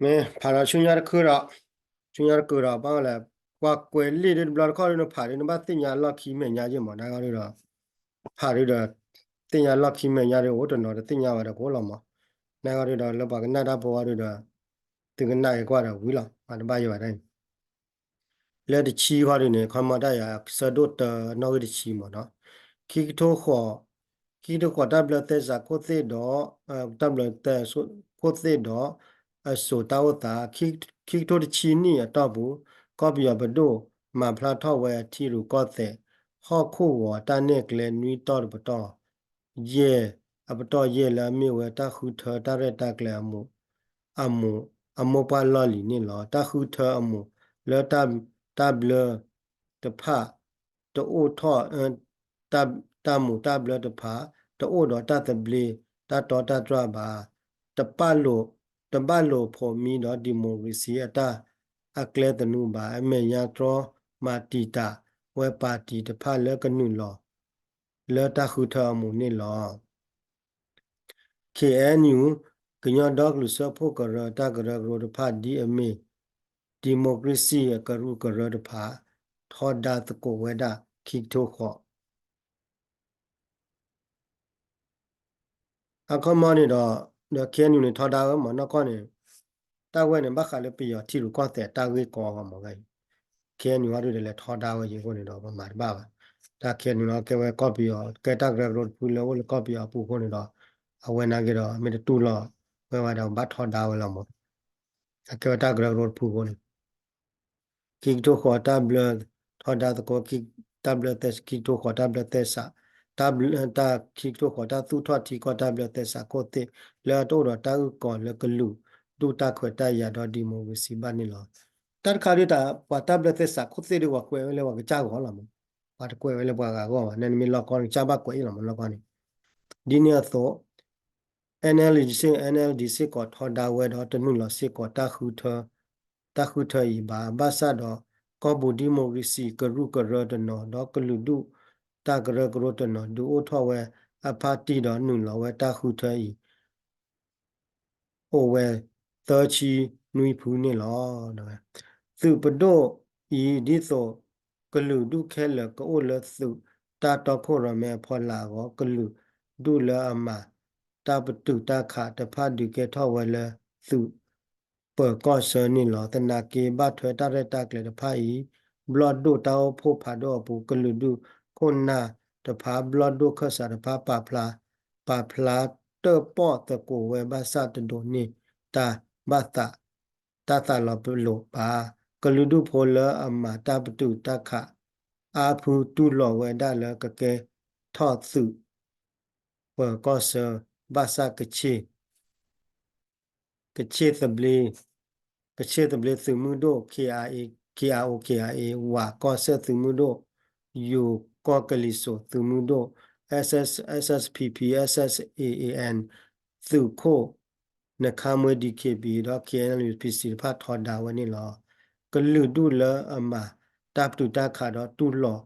မ့ၢ်ဖးဒီးဆူညါတခုဒီး, ဆူညါတခုဒီး ဘၣ်ဝဲလဲၣ်, ပှၤကွဲးလံာ်ဒ်တဘျီတခီၣ်ဒ်နဖးဒ်နဘၣ်သ့ၣ်ညါအလီၢ်ခံမဲာ်ညါယ့ၢ်မး နာ်ဂ့ၢ်ဒ်ဒီး, ဖးဒ်ဒီး, သ့ၣ်ညါလီၢ်ခံမဲာ်ညါဒ်အိၣ်တနီၤတသ့ၣ်ညါဘၣ်ဒီးကအိၣ်လီၤမး, နာ်ဂ့ၢ်ဒ်ဒီး လၢပှၤကနၣ်တၢ်ဖိအီၤဒ်ဒီး, သုကနၣ်အံၤကွၢ်ဒီးဝံၤလီၤ မၤတဘၣ်ယံၤဘၣ်တၢ်အံၤ လၢတဆံဃီဒ်န့ၣ် ခီမီတၢ်ယၤ ဆၢဒိၣ်တၢ နီၣ်ဂံၢ်တဆံမးနီၤ, ခံကထိဃိး, ခံကထိဃိးတၢ်ဘျၢသဲစးခိၣ်သ့ၣ်ဒီး, တၢ်ဘျၢသဲစးခိၣ်သ့ၣ်ဒီး, အစိၤတၢ်အိၣ်သး, ခံကထိတဆံနံၣ်အတီၢ်ပူၤ, ကီၢ်ပယီၤပဒိၣ် မၤဖျါထီၣ်ဝဲအထံရူၢ်ကီၢ်သဲး ဟီၣ်ခိၣ်ဂီၤတၢ်နဲၣ်ကျဲနွံတီၤတပတီၢ် ယဲၢ်, အပတီၢ်ယဲၢ်လၢအမ့ၢ်ဝဲတၢ်ဃုထၢတၢ်ရဲၣ်တၢ်ကျဲၤအမူး, အမူး, အမိၢ်ပှၢ်လီၢ်လံၤန့ၣ်လီၤ. တၢ်ဃုထၢအမူးလၢတၢ်, တၢ်ဘျၢတဖၣ် တအိၣ်ထီၣ်, တၢ်မူးတၢ်ဘျၢတဖၣ် တအိၣ်ဒီးတၢ်သဘျ့ တၢ်တီတၢ်တြၢ်ဘၣ်. တဘၣ်လိာ်, တဘၣ်လိာ်ဖိးမံဒီး democracy အတၢ်, အကျဲသနူဘၣ်. အမဲာ်ညါတြီမၤတံာ်တာ်ဝဲပၣ်တံၣ်တဖၣ်လၢကနုာ်လီၤ လၢတၢ်ဃုထၢအမူးန့ၣ်လီၤ. ခ့ၣ်အဲၣ်ယူၣ်, ကညီဒီကလုာ်စၢဖှိၣ်ကရၢ တၢ်ကရၢကရိတဖၣ်ဒ်အမ့ၢ် democracy အကရူၢ်ကရၢတဖၣ် ထီဒါသကိးဝဲဒၣ် ခံကထိဃိး အခီမီန့ၣ်ဒီး, ဒီး ခ့ၣ်အဲၣ်ယူၣ်န့ၣ် ထီဒါဝဲမးနီၢ်ကီၢ်န့ၣ်, တၢ်ဝဲန့ၣ် ဘၣ်ဃးလၢပယီၤထံရူၢ်ကီၢ်သဲးတၢ်ဂ့ၢ်ကီအဂီၢ်မးဝဲအံၤ, ခ့ၣ်အဲၣ်ယူၣ်ဟီဒုးဒီးလဲၤထီဒါဝဲယံၤအဃိန့ၣ်ဒီး ပမၤတဘၣ်ဘၣ်. တၢ်ခ့ၣ်အဲၣ်ယူၣ်န့ၣ် ကဲဝဲကီၢ်ပယီၤ ကဲတၢ်ကရၢကရိတဖုလၢအိၣ်လၢကီၢ်ပယီၤအပူၤအဃိန့ၣ်ဒီး, အဝဲနာ်က့ဒီး မ့ၢ်တတူၢ်လိာ်ဝဲဘၣ်ဒီး ဘၣ်ထီဒါဝဲလီၤမး. အကဲဝဲတၢ်ကရၢကရိတဖုအဃိန့ၣ် ခံကထိဃိးတၢ်ဘျၢ, ထီဒါသကိး, တၢ်ဘျၢသဲ, ခံကထိဃိးတၢ်ဘျၢသဲစး, တၢ်ဘျၢ, တၢ်ခံကထိဃိးတၢ်သူၣ်ထီၣ်ထံကီၢ်တၢ်ဘျၢသဲစးခိၣ်သ့ၣ် လၢအတအိၣ်ဒီးတၢ်အုၣ်ကီၤလၢကလုာ်ဒူၣ်တၢ်ခွဲးတၢ်ယာ်ဒီး democracy ဘၣ်န့ၣ်လီၤ. တၢ်တခါဒ်တၢ် ပှၤတၢ်ဘျၢသဲစးခိၣ်သ့ၣ်ဒ်ပှၤကွဲးဝဲလၢပှၤကစၢ်ဂီၢ်လီၤမး, ပှၤတကွဲးဝဲလၢပှၤဂၤဂီၢ်ဘၣ်, နမ့ၢ်လီၢ်ကီၢ်န့ၣ် ကစၢ်ဘၣ်ကွဲးအံၤလီၤမး လီၢ်ကီၢ်န့ၣ် ဒ်န့ၣ်အသိး NLD စ့ၢ်, NLD စ့ၢ်ကီးထီဒါဝဲဒီးတနုာ်လီၤစ့ၢ်ကီး တၢ်ဃုထၢအံၤဘၣ်. ဘၣ်ဆၣ်ဒီး ကီၢ်ပူၤ democracy ကရူၢ်ကရၢတနီၤ ဒီးကလုာ်ဒူၣ်တၢ်ကရၢကရိတနီၤ ဒုးအိၣ်ထီၣ်ဝဲအဖါတံၢ်ဒီးနုာ်လီၤဝဲတၢ်ဃုထၢအံၤ အိၣ်ဝဲသၢဆံနွံဖုန့ၣ်လီၤ. သုးပဒိၣ်အံၤ ဒ်သိးကလုာ်ဒူၣ်ခဲလၢာ်ကအိၣ်လၢသုးတၢ်တီခိၣ်ရိၣ်မဲအဖီလာ်အဂီၢ် ကလုာ်ဒူၣ်လၢအမၤတၢ်ပတုာ်တၢ်ခးတဖၣ်ဒုးကဲထီၣ်ဝဲလၢသုးပၢၤကီၢ်ဆၢန့ၣ်လီၤ. သနာ်က့ဘၣ်ထွဲတၢ်ရဲၣ်တၢ်ကျဲၤတဖၣ်အံၤ ဘျီၣ်ဒိၣ်တၢ်အိၣ်ဖှိၣ်ဖးဒိၣ်အပူၤ ကလုာ်ဒူၣ်ခိၣ်နၢ်တဖၣ် ဘျီၣ်ဒိၣ်ခၢၣ်စးတဖၣ် ပာ်ဖျါ, ပာ်ဖျါတၢၣ်ပီၣ်သကိးဝဲဘၣ်ဆၣ် တဒိးန့ၢ်တၢ်ဘၣ်သး တၢ်သးလီၤပလိာ်ဘၣ်. ကလုာ်ဒူၣ်ဖိလၢအမၤတၢ်ပတုာ်တၢ်ခးအါဖုတူၢ်လိာ်ဝဲဒၣ်လၢကကဲထီၣ်သုး ပၢၤကီၢ်ဆၢ ဘၣ်ဆၣ်ကဆ့ၣ်, ကဆ့ၣ်သဘျ့, ကဆ့ၣ်သဘျ့သုးမုၢ်ဒိၣ် K I A, K I O K I A ဝးကီၢ်စဲၣ်သုးမုၢ်ဒိၣ်, ယိၤကီၢ်ကလံၤစိးသုးမုၢ်ဒိၣ်, S S, S S P P, S S A A N သုးခိၣ် နခါမွ့ D K B A ဒီး K N L A P C တဖၣ်ထီဒါဝဲန့ၣ်လီၤ. ကလုာ်ဒူၣ်လၢအမၤတၢ်ပတုာ်တၢ်ခးဒီး တူၢ်လိာ်,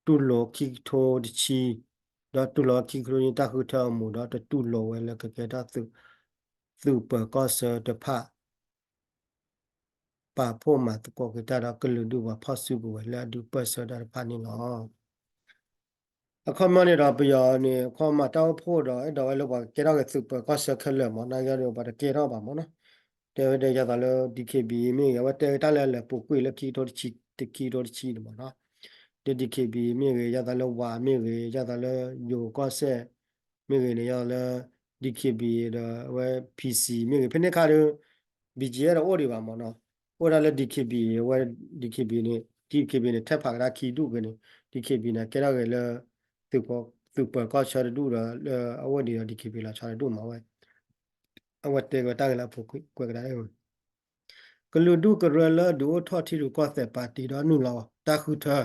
တူၢ်လိာ်ခံကထိတဆံ, ဒီးတူၢ်လိာ်ခံကထိနံၣ် တၢ်ဃုထၢအမူးဒီး တတူၢ်လိာ်ဝဲလၢကကဲထီၣ်သုး, သုးပၢၤကီၢ်ဆၢတဖၣ် ပာ်ဖှိၣ်မၤသကိးက့ၤတၢ်ဒီး ကလုာ်ဒူၣ်ပှၤဖီၣ်စုကဝဲၤလၢအဒုးပၢၢ်ဆၢတၢ်တဖၣ်န့ၣ်လီၤ. အခီပညီန့ၣ်ဒီး ပယီၤန့ၣ် ခီမၤတၢ်အိၣ်ဖှိၣ်ဒီး အဲၣ်ဒိးဝဲလၢပှၤကကဲထီၣ်က့ၤသုးပၢၤကီၢ်ဆၢခဲလၢာ်မး နာ်က့ဒီး ပှၤတကဲထီၣ်ဘၣ်မးနီၤ. တဲဝဲဒၣ်ယသးလၢ D K B A မ့ၢ်ဂ့ၤ အဝဲတဲဝဲတၢ်လၢအလဲၤပူၤကွံာ်လၢခံကထိတဆံ, ခံကထိတဆံန့ၣ်မးနီၤ. ဒီး D K B A မ့ၢ်ဂ့ၤ ယသးလၢဝးမ့ၢ်ဂ့ၤ ယသးလၢယိၤကီၢ်စဲၣ် မ့ၢ်ဂ့ၤန့ၣ် ယသးလၢ D K B A ဒီးအဝဲ P C မ့ၢ်ဂ့ၤ ဖဲန့ၣ်ခါဒီး B G F ဒီးအိၣ်ဒံးဘၣ်မးနီၤ. အိၣ်ဒၣ်လၢ D K B A အဝဲ D K B A န့ၣ် D K B A န့ၣ် ထဲဖးကဒါခံဒူၣ်က့ၤန့ၣ် D K B A န့ၣ် ကဲထီၣ်က့ၤလၢ သုးပၢၤကီၢ်ဆၢတဒူၣ်ဒီး လၢအဝဲဒၣ်ဒီး D K B A လီၤဆီတဒူၣ်မးဝဲ အဝဲတဲက့ၤတၢ်ဂ့ၢ်လၢအပူၤကွံာ်ကဒါ ကလုာ်ဒူၣ်ကရၢလၢဒုးအိၣ်ထီၣ်ထံရူၢ်ကီၢ်သဲးပၣ်တံၣ်ဒီးနုာ်လီၤတၢ်ဃုထၢ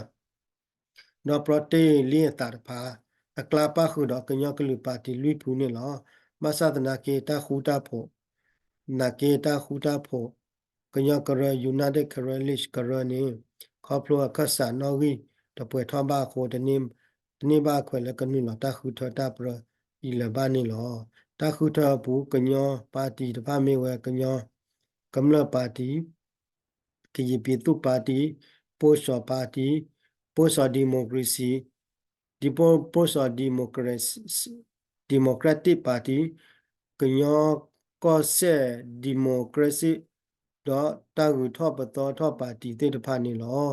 ဒီးပျီတ့ၢ်လံအသးတဖၣ် အကျါပၣ်ဃုာ်ဒီးကညီကလုာ်ပၣ်တံၣ်လွံၢ်ဖုန့ၣ်လီၤ. ဘၣ်ဆၣ်သနာ်က့တၢ်ဃူတၢ်ဖိး, သနာ်က့တၢ်ဃူတၢ်ဖိး ကညီကရၢ United Karen League ကရၢန့ၣ် ခီဖျိအခၢၣ်စးနီၣ်ဂံၢ်တပှဲၤထီၣ်ဘၣ်အဃိ တန့ၢ်ဘၣ်အခွဲးလၢကနုာ်လီၤတၢ်ဃုထၢတၢ်ပြၢအံၤလၢၤဘၣ်န့ၣ်လီၤ. တၢ်ဃုထၢအပူၤ ကညီပၣ်တံၣ်တဖၣ်မ့ၢ်ဝဲ ကညီ ကမျၢၢ်ပၣ်တံၣ်, ကယံၣ်ပံၤသူပၣ်တံၣ်, ပိၣ်စီၣ်ပၣ်တံၣ်, ပိၣ်စီၣ်ဒံၣ်မိၣ်ခြ့ၣ်စံၣ်, ဒံၣ်ပိၣ်စီၣ်ဒံၣ်မိၣ်ခြ့ၣ်, ဒံၣ်မိၣ်ခြ့ၣ်တံၣ်ပၣ်တံၣ်, ကညီကီၢ်စဲၣ်ဒံၣ်မိၣ်ခြ့ၣ်စံၣ် ဒီးတၢ်ဂုၤထီၣ်ပသီထီၣ်ပၣ်တံၣ်သ့ၣ်တဖၣ်န့ၣ်လီၤ.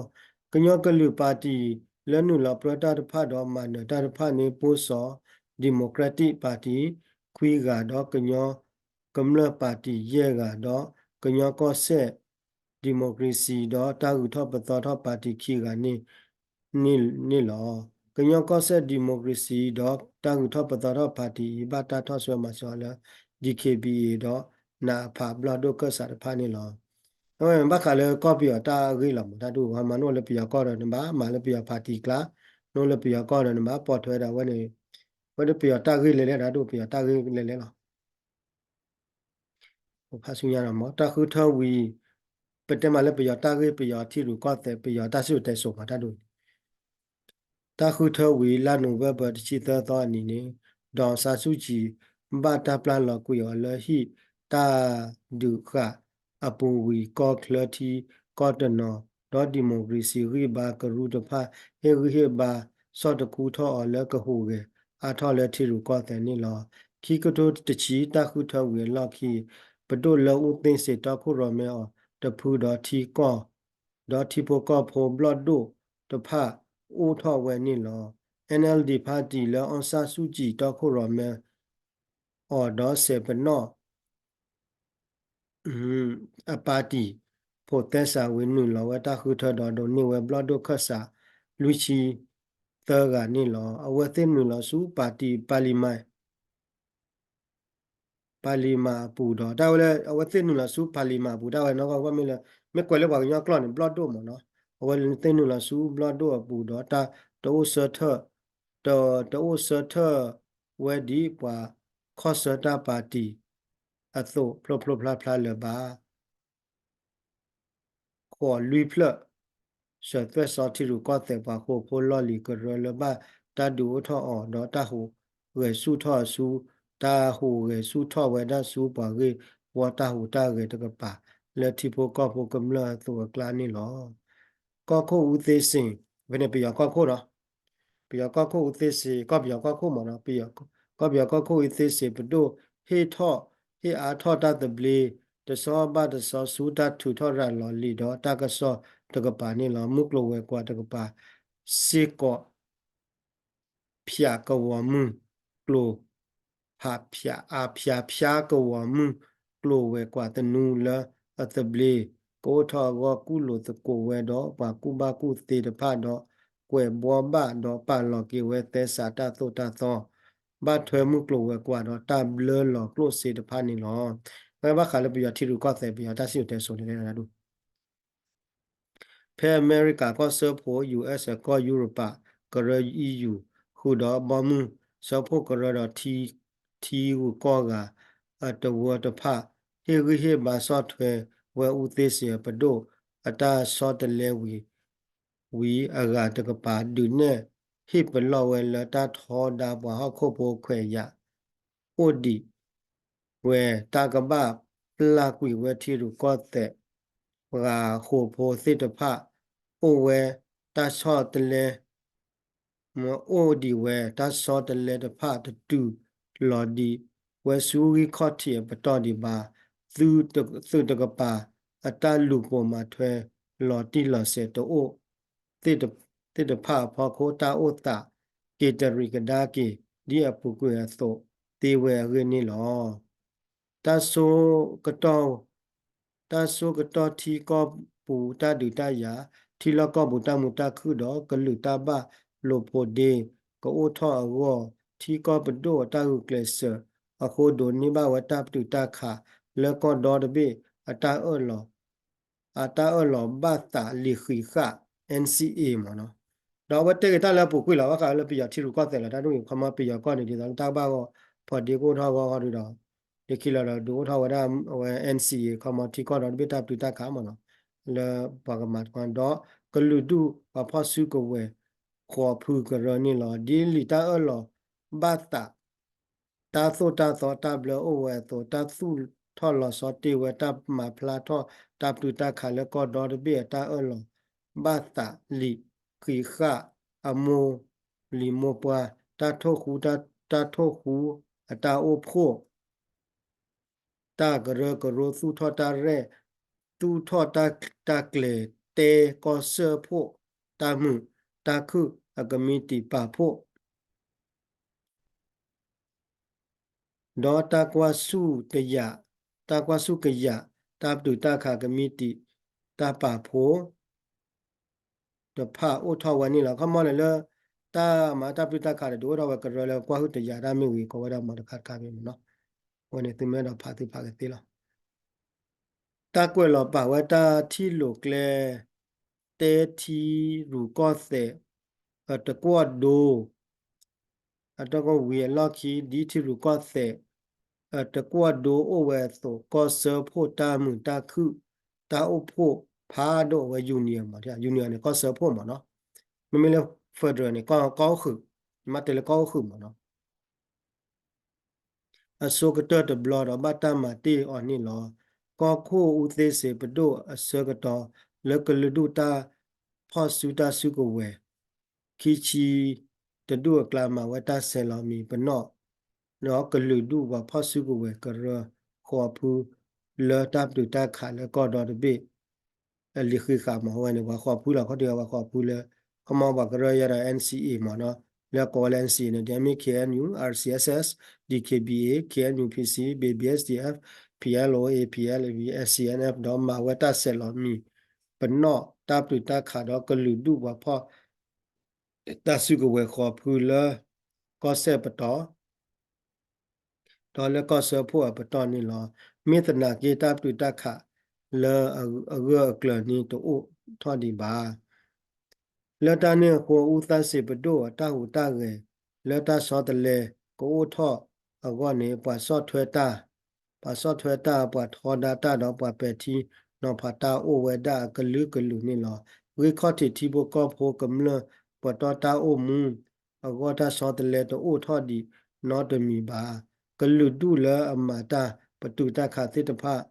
ကညီကလုာ်ပၣ်တံၣ်လၢနုာ်လီၤပြၢတၢ်တဖၣ်ဒီးမၤနၢၤတၢ်တဖၣ်န့ၣ် ပိၣ်စီၣ်ဒံၣ်မိၣ်ခြ့ၣ်တံၣ်ပၣ်တံၣ် ခွံဂၤ ဒီးကညီကမျၢၢ်ပၣ်တံၣ်ယဲၢ်ဂၤ ဒီးကညီကီၢ်စဲၣ်ဒံၣ်မိၣ်ခြ့ၣ်စံၣ် ဒီးတၢ်ဂုၤထီၣ်ပသီထီၣ်ပၣ်တံၣ်ခံဂၤန့ၣ် န့ၣ်လီၤ. ကညီကီၢ်စဲၣ်ဒံၣ်မိၣ်ခြ့ၣ်စံၣ် ဒီးတၢ်ဂုၤထီၣ်ပသီထီၣ်ပၣ်တံၣ်အံၤ ဘၣ်တၢ်ထီၣ်ဆွဲမၤစၢၤအီၤလၢ DKBA ဒီး နးဖး ဘျီၣ်ဒိၣ်ခၢၣ်စးတဖၣ်န့ၣ်လီၤ. အဝဲဘၣ်ဃးလၢကီၢ်ပယီၤတၢ်ဂ့ၢ်လီၤမး တၢ်ဒူၣ် မၤနအိၣ်လၢပယီၤကီၢ်ဒီးနဘၣ်မၤလၢပယီၤပၣ်တံၣ်ကျါ, နအိၣ်လၢပယီၤကီၢ်ဒီးနဘၣ်ပိာ်ထွဲဒီးအဝဲန့ၣ်, အဝဲဒၣ်ပယီၤတၢ်ဂ့ၢ်လဲၤလဲၣ် တၢ်ဒူၣ် ပယီၤတၢ်ဂ့ၢ်လဲၤလဲၣ်လီၤ. ဖးဆူညါဒီးမး တၢ်ဃုထၢဝံၤ ပတဲမးလၢပယီၤတၢ်ဂ့ၢ် ပယီၤထံရူၢ်ကီၢ်သဲး ပယီၤတၢ်စံၣ်စိၤတဲစိၤမး တၢ်ဒူၣ်န့ၣ် တၢ်ဃုထၢဝံၤ လါနိၣ်ဝ့ဘၢၣ် တဆံသၢသီအနံၤန့ၣ် ဒေါ်အောင်ဆန်းစုကြည် ဘၣ်တၢ်ပျၢ်လီၤကွံာ်အီၤလၢဟံၣ်တၢ်ဒုးဃာ်အပူၤဝံၤ ကီၢ်ချၢထံကီၢ်တနီၤ ဒီးဒံၣ်မိၣ်ခြ့ၣ်စံၣ်ဂံၢ်ဘါကရူၢ်တဖၣ် ဟ့ၣ်ဂံၢ်ဟ့ၣ်ဘါ ဆီၣ်တခူထီၣ်အီၤလၢကဟူးဂဲၤအါထီၣ်လၢထံရူၢ်ကီၢ်သဲးန့ၣ်လီၤ. ခံကထိတဆံ တၢ်ဃုထၢဝံၤအလီၢ်ခံ ပဒိၣ်လၢအူသ့စ့ၣ်တီခိၣ်ရိၣ်မဲအီၤတဖုဒီးထံကီၢ် ဒီးထံဖိကီၢ်ဖိဘျီၣ်ဒိၣ်တဖၣ်အိၣ်ထီၣ်ဝဲန့ၣ်လီၤ. NLD party လၢ အောင်ဆန်းစုကြည် တီခိၣ်ရိၣ်မဲအီၤဒီးစဲးပနီၣ် အပၣ်တံၣ် ဖိးသဲစးဝံၤ နုာ်လီၤဝဲတၢ်ဃုထၢဒီးဒိးန့ၢ်ဝဲဘျီၣ်ဒိၣ်ခၢၣ်စး လွံၢ်ဆံသၢဂၤန့ၣ်လီၤ. အဝဲသ့ၣ်နုာ်လီၤဆူပၣ်တံၣ် ပၣ်လံၣ်မၣ် ပၣ်လံၣ်မၣ်အပူၤဒီး တၢ်ဝဲလၢ အဝဲသ့ၣ်နုာ်လီၤဆူပၣ်လံၣ်မၣ်အပူၤ တၢ်ဝဲနီၢ်ကီၢ်မ့ၢ်လၢ မ့ၢ်ကွဲးလၢပှၤကညီကျိာ်န့ၣ် ဘျီၣ်ဒိၣ်မးနီၤ. အဝဲသ့ၣ်နုာ်လီၤဆူဘျီၣ်ဒိၣ်အပူၤဒီး တၢ်တအိၣ်ဆၢထၢၣ် တ တအိၣ်ဆၢထၢၣ်ဝဲဒ်ပှၤခီၣ်ဆၢတၢ်ပၣ်တံၣ်အသိး ဖျိဖျိဖျါဖျါလၢၤဘၣ်. ဃိးလွံၢ်ဖျၢၣ် စၢၤသွဲၣ်စီထံရူၢ်ကီၢ်သဲးပှၤဃိာ်ဖိလီၢ်လံၤကရၢလၢဘၣ်တၢ်ဒုးအိၣ်ထီၣ်အီၤ ဒီးတၢ်ဟူးဂဲၤဆူၣ်ထီၣ်အဆူ တၢ်ဟူးဂဲၤဆူၣ်ထီၣ်ဝဲဒၣ်ဆူပှၤဂ့ၢ်ဝီတၢ်ဟူးတၢ်ဂဲၤတကပၤ လၢထံဖိကီၢ်ဖိကမျၢၢ်အသိးအကျါန့ၣ်လီၤ. ကီၢ်ခိၣ်အူသ့စ့ၣ် ဖဲန့ၣ်ပယီၤကီၢ်ခိၣ်နီၤ ပယီၤကီၢ်ခိၣ်အူသ့စ့ၣ် ကီၢ်ပယီၤကီၢ်ခိၣ်မးနီၤ ကီၢ်ပယီၤကီၢ်ခိၣ်အူသ့စ့ၣ်ပဒိၣ် ဟ့ၣ်ထီၣ် ဟ့ၣ်အါထီၣ်တၢ်သဘျ့ တဆီဘၣ်တဆီဆူတၢ်ထုးထီၣ်ရၤလီၤလံာ်ဒီးတၢ်ကစီၣ်တကပၤန့ၣ်လီၤ. မုၢ်ကျိၤဝဲၤကွာ်တကပၤ စ့ၢ်ကီး ဖၠးကဝီၤမုၢ်ကျိၤ ဖးဖၠး အဖၠးဖၠးကဝီၤမုၢ်ကျိၤဝဲၤကွာ်သနူ လၢအသဘျ့ကအိၣ်ထီၣ်အဂီၢ် ကူၣ်လိာ်သကိးဝဲဒီးပှၤကူၣ်ဘၣ်ကူၣ်သ့တဖၣ်ဒီး ကွဲးဘှီဘၣ်ဒီးပာ်လီၤက့ၤဝဲသဲစးတၢ်သိၣ်တၢ်သီ ဘၣ်ထွဲမုၢ်ကျိၤဝဲၤကွာ်ဒီးတၢ်ဘျၢလီၤကျိၣ်စ့တဖၣ်န့ၣ်လီၤ. အဝဲဘၣ်ဃးလၢပယီၤထံရူၢ်ကီၢ်သဲး ပယီၤတၢ်စံၣ်စိၤတဲစိၤန့ၣ်လီၤ. ဖဲအမဲရကၤကီၢ်စၢဖှိၣ် ယူၣ်အ့ၣ်စၢၣ် ကီၢ်ယူရပၤကရၢ EU ဃုာ်ဒီးဘီမုၢ်စၢဖှိၣ်ကရၢဒီး ထံဂုၤကီၢ်ဂၤအတဝၢတဖၣ် ဟ့ၣ်ဂံၢ်ဟ့ၣ်ဘါဆီၣ်ထွဲဝဲအူသ့စ့ၣ်အပဒိၣ်အတၢ်ဆီတလဲဝံၤ ဝံၤအဂၤတကပၤ ဒုးနဲၣ်ဟ့ၣ်ပလီၢ်ဝဲလၢ တၢ်ထီဒါပှၤဟီၣ်ခိၣ်ဖိခွဲးယာ် အိၣ်ဒံးဝဲ တၢ်ကဘၣ်ပျၢ်ကွံာ်ဝဲထံရူၢ်ကီၢ်သဲး ပှၤဃိာ်ဖိသ့ၣ်တဖၣ် အိၣ်ဝဲတၢ်ဆီတလဲ အိၣ်ဒံးဝဲ တၢ်ဆီတလဲတဖၣ် တတုၤလီၤဒံးဝဲဆူဂံၢ်ခီၣ်ထံးအပတီၢ်ဒံးဘၣ်. သုးတကပၤအတၢ်လူၤပိာ်မၤထွဲလီၤတံၢ်လီၤဆဲးတအိၣ် သ့ၣ်တဖၣ်အဖီခိၣ် တၢ်အိၣ်သးက့ၤတရံးကဒါက့ၤ ဒ်အပူၤကွံာ်အသိးသ့ဝဲအဂ့ၢ်န့ၣ်လီၤ. တၢ်ဆိကတီၢ် တၢ်ဆိကတီၢ်ထံကီၢ်ပူၤတၢ်ဒုးတၢ်ယၤ, ထံလီၢ်ကီၢ်ပူၤတၢ်မုာ်တၢ်ခုၣ်ဒီးကလုာ်တၢ်ဘၣ်လိာ်ဖိးဒ့ကအိၣ်ထီၣ်အဂီၢ်, ထံကီၢ်ပဒိၣ်အတၢ်ဂုာ်ကျဲးစၢးအဃိ ဒိးန့ၢ်ဘၣ်ဝဲတၢ်ပတုာ်တၢ်ခးလၢကီၢ်ဒီတဘ့ၣ် အတၢ်အၢၣ်လီၤ အတၢ်အၢၣ်လီၤဘၣ်သးလံာ်ဃံးဃာ် NCA မ့ၢ်နီၤ. ဒီးအဝဲတဲက့ၤတၢ်လၢအပူၤကွံာ်လီၤ. ဘၣ်ဃးလၢပယီၤထံရူၢ်ကီၢ်သဲးလီၤ. တၢ်ဒ်န့ၣ် ခီမီပယီၤကီၢ်န့ၣ် ဒ်သိးလၢတၢ်ကဘၣ်ဂီၢ် ဖီၣ်ဒ့ကအိၣ်ထီၣ်ဂီၢ်ဂီၢ်ဒီး လၢခံလီၤဒီး ဒုးအိၣ်ထီၣ်ဝဲဒၣ်အဝဲ NCA ခီမီထံကီၢ်ဒီတဘ့ၣ်တၢ်ပတုာ်တၢ်ခးမ့ၢ်နီၤ လၢပှၤကမၤတခီဒီး ကလုာ်ဒူၣ်ပှၤဖီၣ်စုကဝဲၤ ဃိးဖုကရၢန့ၣ်လီၤ. ဒ်လံာ်တၢ်အၢၣ်လီၤဘၣ်သး တၢ်သိၣ်တၢ်သီတၢ်ဘျၢအိၣ်ဝဲအသိး တၢ်သူၣ် ထီၣ်လီၤဆီတ့ၢ်ဝဲတၢ်မၤဖျါထီၣ်တၢ်ပတုာ်တၢ်ခးလၢကီၢ်ဒီတဘ့ၣ်အတၢ်အၢၣ်လီၤ ဘၣ်သးလံာ်ဃံးဃာ်အမိၢ်လံာ်မိၢ်ပှၢ် တၢ်ထိၣ်ဃူ တၢ်ထိၣ်ဃူအတၢ်အိၣ်ဖှိၣ် တၢ်ကရၢကရိသူၣ်ထီၣ်တၢ်ရဲၣ် သူၣ်ထီၣ်တၢ်ကျဲၤတဲကီၢ်စၢဖှိၣ် တၢ်မုာ်တၢ်ခုၣ်အကမံးတံာ်ပာ်ဖှိၣ် ဒီးတၢ်ကွၢ်ဆူၣ်တယာ်, တၢ်ကွၢ်ဆူၣ်ကယာ် တၢ်ပတုာ်တၢ်ခးကမံးတံာ် တၢ်ပာ်ဖှိၣ် တဖၣ်အိၣ်ထီၣ်ဝဲန့ၣ်လီၤ. ခီမီန့ၣ်လၢ တၢ်မၤတၢ်ပတုာ်တၢ်ခးဒီး ဒုးအိၣ်ထီၣ်ဝဲကရၢလၢကွၢ်ဟုၣ်တယာ်တၢ်မ့ၢ်ဂ့ၤ ကိးဝဲဒၣ်မီတခါတခါမ့ၢ်မ့ၢ်နီၤ. အဝဲန့ၣ်သုမ့ၢ်အဲၣ်ဒိးဖးသုဖးကသ့လီၤ. တၢ်ကွဲးလီၤပာ်ဝဲတၢ်ထံၣ်လိာ်ကျဲ တဲထံရူၢ်ကီၢ်သဲး အတကွီၢ်ဒိ အတကွီၢ်ဝံၤအလီၢ်ခံ ဒ်ထံရူၢ်ကီၢ်သဲး အတကွီၢ်ဒိအိၣ်ဝဲအသိး ကီၢ်စၢဖှိၣ်တၢ်မုာ်တၢ်ခုၣ် တၢ်အိၣ်ဖှိၣ်ဖးဒိၣ်ဝဲ union မ့ၢ် union န့ၣ် ကီၢ်စၢဖှိၣ်မ့ၢ်နီၤ. မ့မ့ၢ်လၢ federal န့ၣ် ကီၢ်အိၣ်ဃုာ်, မ့ၢ်တဲလၢကီၢ်အိၣ်ဃုာ်မ့ၢ်နီၤ အဆိကတၢၢ်တဘျီဒီး ဘၣ်တၢ်မၤတ့ၢ်အီၤန့ၣ်လီၤ. ကီၢ်ခိၣ်အူသ့စ့ၤပဒိၣ်အဆၢကတီၢ် လၢကလုာ်ဒူၣ်တၢ်ဖီၣ်စုတၢ်စုကဝဲၤ ခံဆံတဒူၣ်အကျါ မၤဝဲတၢ်ဆဲးလီၤမံၤပနီၣ် ဒီးကလုာ်ဒူၣ်ပှၤဖီၣ်စုကဝဲၤကရၢဃိးဖု လၢတၢ်ပတုာ်တၢ်ခးလၢကီၢ်ဒီတဘ့ၣ် အလံာ်ဃံးဃာ်မ့ၢ်ဝဲန့ၣ် ပှၤဃိးဖုလီၤ. ခီၣ်ထံးပှၤဃိးဖုလၢ ခီမီပှၤကရၢယဲဒီး NCA မ့ၢ်နီၤ, လၢကိးဝဲလၢ NCA န့ၣ် ဒ်အမ့ၢ် KNU, RCSS, DKBA, KNU PC, BBSDF, PLO, APL, SCNF ဒီးမၤဝဲတၢ်ဆဲးလီၤမံၤပနီၣ် တၢ်ပတုာ်တၢ်ခးဒီးကလုာ်ဒူၣ်ပှၤဖီၣ် တၢ်စုကဝဲၤဃိးဖုလၢ ကီၢ်စဲၣ်ပတီၢ် ဒီးလၢကီၢ်စၢဖှိၣ်အပတီၢ်န့ၣ်လီၤ. မ့ၢ်သနာ်က့ တၢ်ပတုာ်တၢ်ခးလၢအဂၢၢ်အကျၢၤန့ၣ်တအိၣ်ထီၣ်ဒံးဘၣ်. လၢတၢ်န့ၣ်အဃိ အူသ့စ့ၤပဒိၣ်အတၢ်ဟူးတၢ်ဂဲၤ လၢတၢ်ဆီတလဲကအိၣ်ထီၣ်အဂီၢ်န့ၣ် ပှၤဆီၣ်ထွဲတၢ် ပှၤဆီၣ်ထွဲတၢ် ပှၤထီဒါတၢ်ဒီးပှၤပဲာ်ထံနီၤဖးတၢ် အိၣ်ဝဲဒၣ်အကလုာ်ကလုာ်န့ၣ်လီၤ. ဂ့ၢ်ခီၣ်ထံးထံဖိကီၢ်ဖိကမျၢၢ်ပတီၢ်တၢ်အိၣ်မူအဂီၢ် တၢ်ဆီတလဲတအိၣ်ထီၣ်ဒံးနီတမံၤဘၣ်. ကလုာ်ဒူၣ်လၢအမၤတၢ်ပတုာ်တၢ်ခးသ့ၣ်တဖၣ်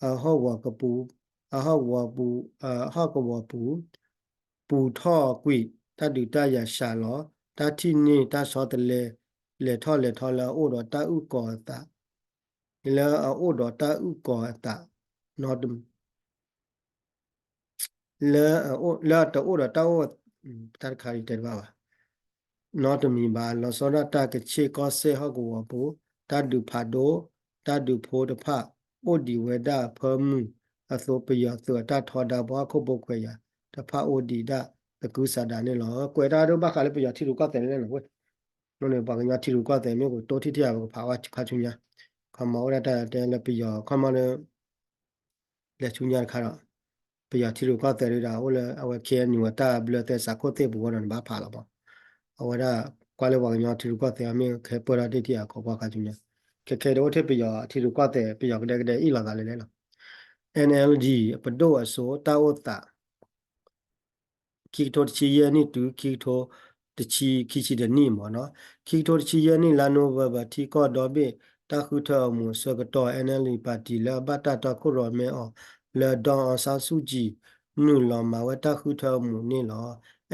အဟီၣ်ကဝီၤကပူၤ အဟီၣ်ကဝီၤပူၤ အဟီၣ်ကဝီၤပူၤ ပူၤထီၣ်ကွံာ် တၢ်ဒုးတၢ်ယၤစှၤလီၤ တၢ်ထံၣ်န့ၢ်တၢ်ဆီတလဲ လဲၤထီၣ်လဲၤထီလၢအအိၣ်ဒီးတၢ်အုၣ်ကီၤအသး လၢအအိၣ်ဒီးတၢ်အုၣ်ကီၤအသး နီတမံၤ လၢအအိၣ် လၢအတအိၣ်ဒီးတၢ်အိၣ် တၢ်တခါအံၤတဲတဘၣ်ဘၣ် နီတမံၤဘၣ်. လီၤဆီဒၣ်တၢ်ကဆ့ၣ်ကီၢ်စဲၣ်ဟီၣ်ကဝီၤပူၤ တၢ်ဒုးဖးဒိၣ် တၢ်ဒုးဖိတဖၣ် အိၣ်ဒံးဝဲဒၣ်အဖၢမုၢ်အသိး ပယီၤသုးအတၢ်ထီဒါ ပှၤဟီၣ်ခိၣ်ဖိခွဲးယာ်တဖၣ်အိၣ်ဒံးဒၣ်သကုၤဆးဒးန့ၣ်လီၤ. ကွဲးတၢ်ဒိဘၣ်ဃးလၢပယီၤထံရူၢ်ကီၢ်သဲးန့ၣ်လီၤ. အဃိန့ၣ် ပှၤကညီထံရူၢ်ကီၢ်သဲးမ့ၢ်ကတိၢ်ထံၣ်ထံၣ်ဧါ ပကဖးဝဲခါဆူညါ ခီမီအိၣ်ဒၣ်တၢ်တဲလၢပယီၤ ခီမီလၢ လဲၤဆူညါတခါဒီး ပယီၤထံရူၢ်ကီၢ်သဲးဒုးဒီး အိၣ်လၢအဝဲ KNU အတၢ်ဘျၢသဲစးခိၣ်သ့ၣ်ပူၤဝဲဒီး နဘၣ်ဖးလီၤမး. အဝဲဒၣ် ကွၢ်လၢပှၤကညီထံရူၢ်ကီၢ်သဲးအမ့ၢ် ကဟဲပၢၢ်ထီၣ်တ့ၢ်ထံအကိးပှၤခါဆူညါ ခဲခဲဒီးအိၣ်ထဲပယီၤထံရူၢ်ကီၢ်သဲး ပယီၤကဒဲကဒဲအ့ၣ်လိာ်သးလဲၤလဲၤလီၤ. NLD ပဒိၣ်အစိၤ တၢ်အိၣ်သး ခံကထိတဆံယဲၢ်နံၣ်တုၤ ခံကထိတဆံ ခံဆံတနံၣ်မ့ၢ်နီၤ. ခံကထိတဆံယဲၢ်နံၣ် လါနိၣ်ဝ့ဘၢၣ် ထံကီၢ်ဒီဘ့ၣ် တၢ်ဃုထၢအမူးအဆၢကတီၢ် NLD ပၣ်တံၣ်လၢအဘၣ်တၢ်တီခိၣ်ရိၣ်မဲအီၤလၢ ဒေါ်အောင်ဆန်းစုကြည် နုာ်လီၤမၤဝဲတၢ်ဃုထၢအမူးန့ၣ်လီၤ.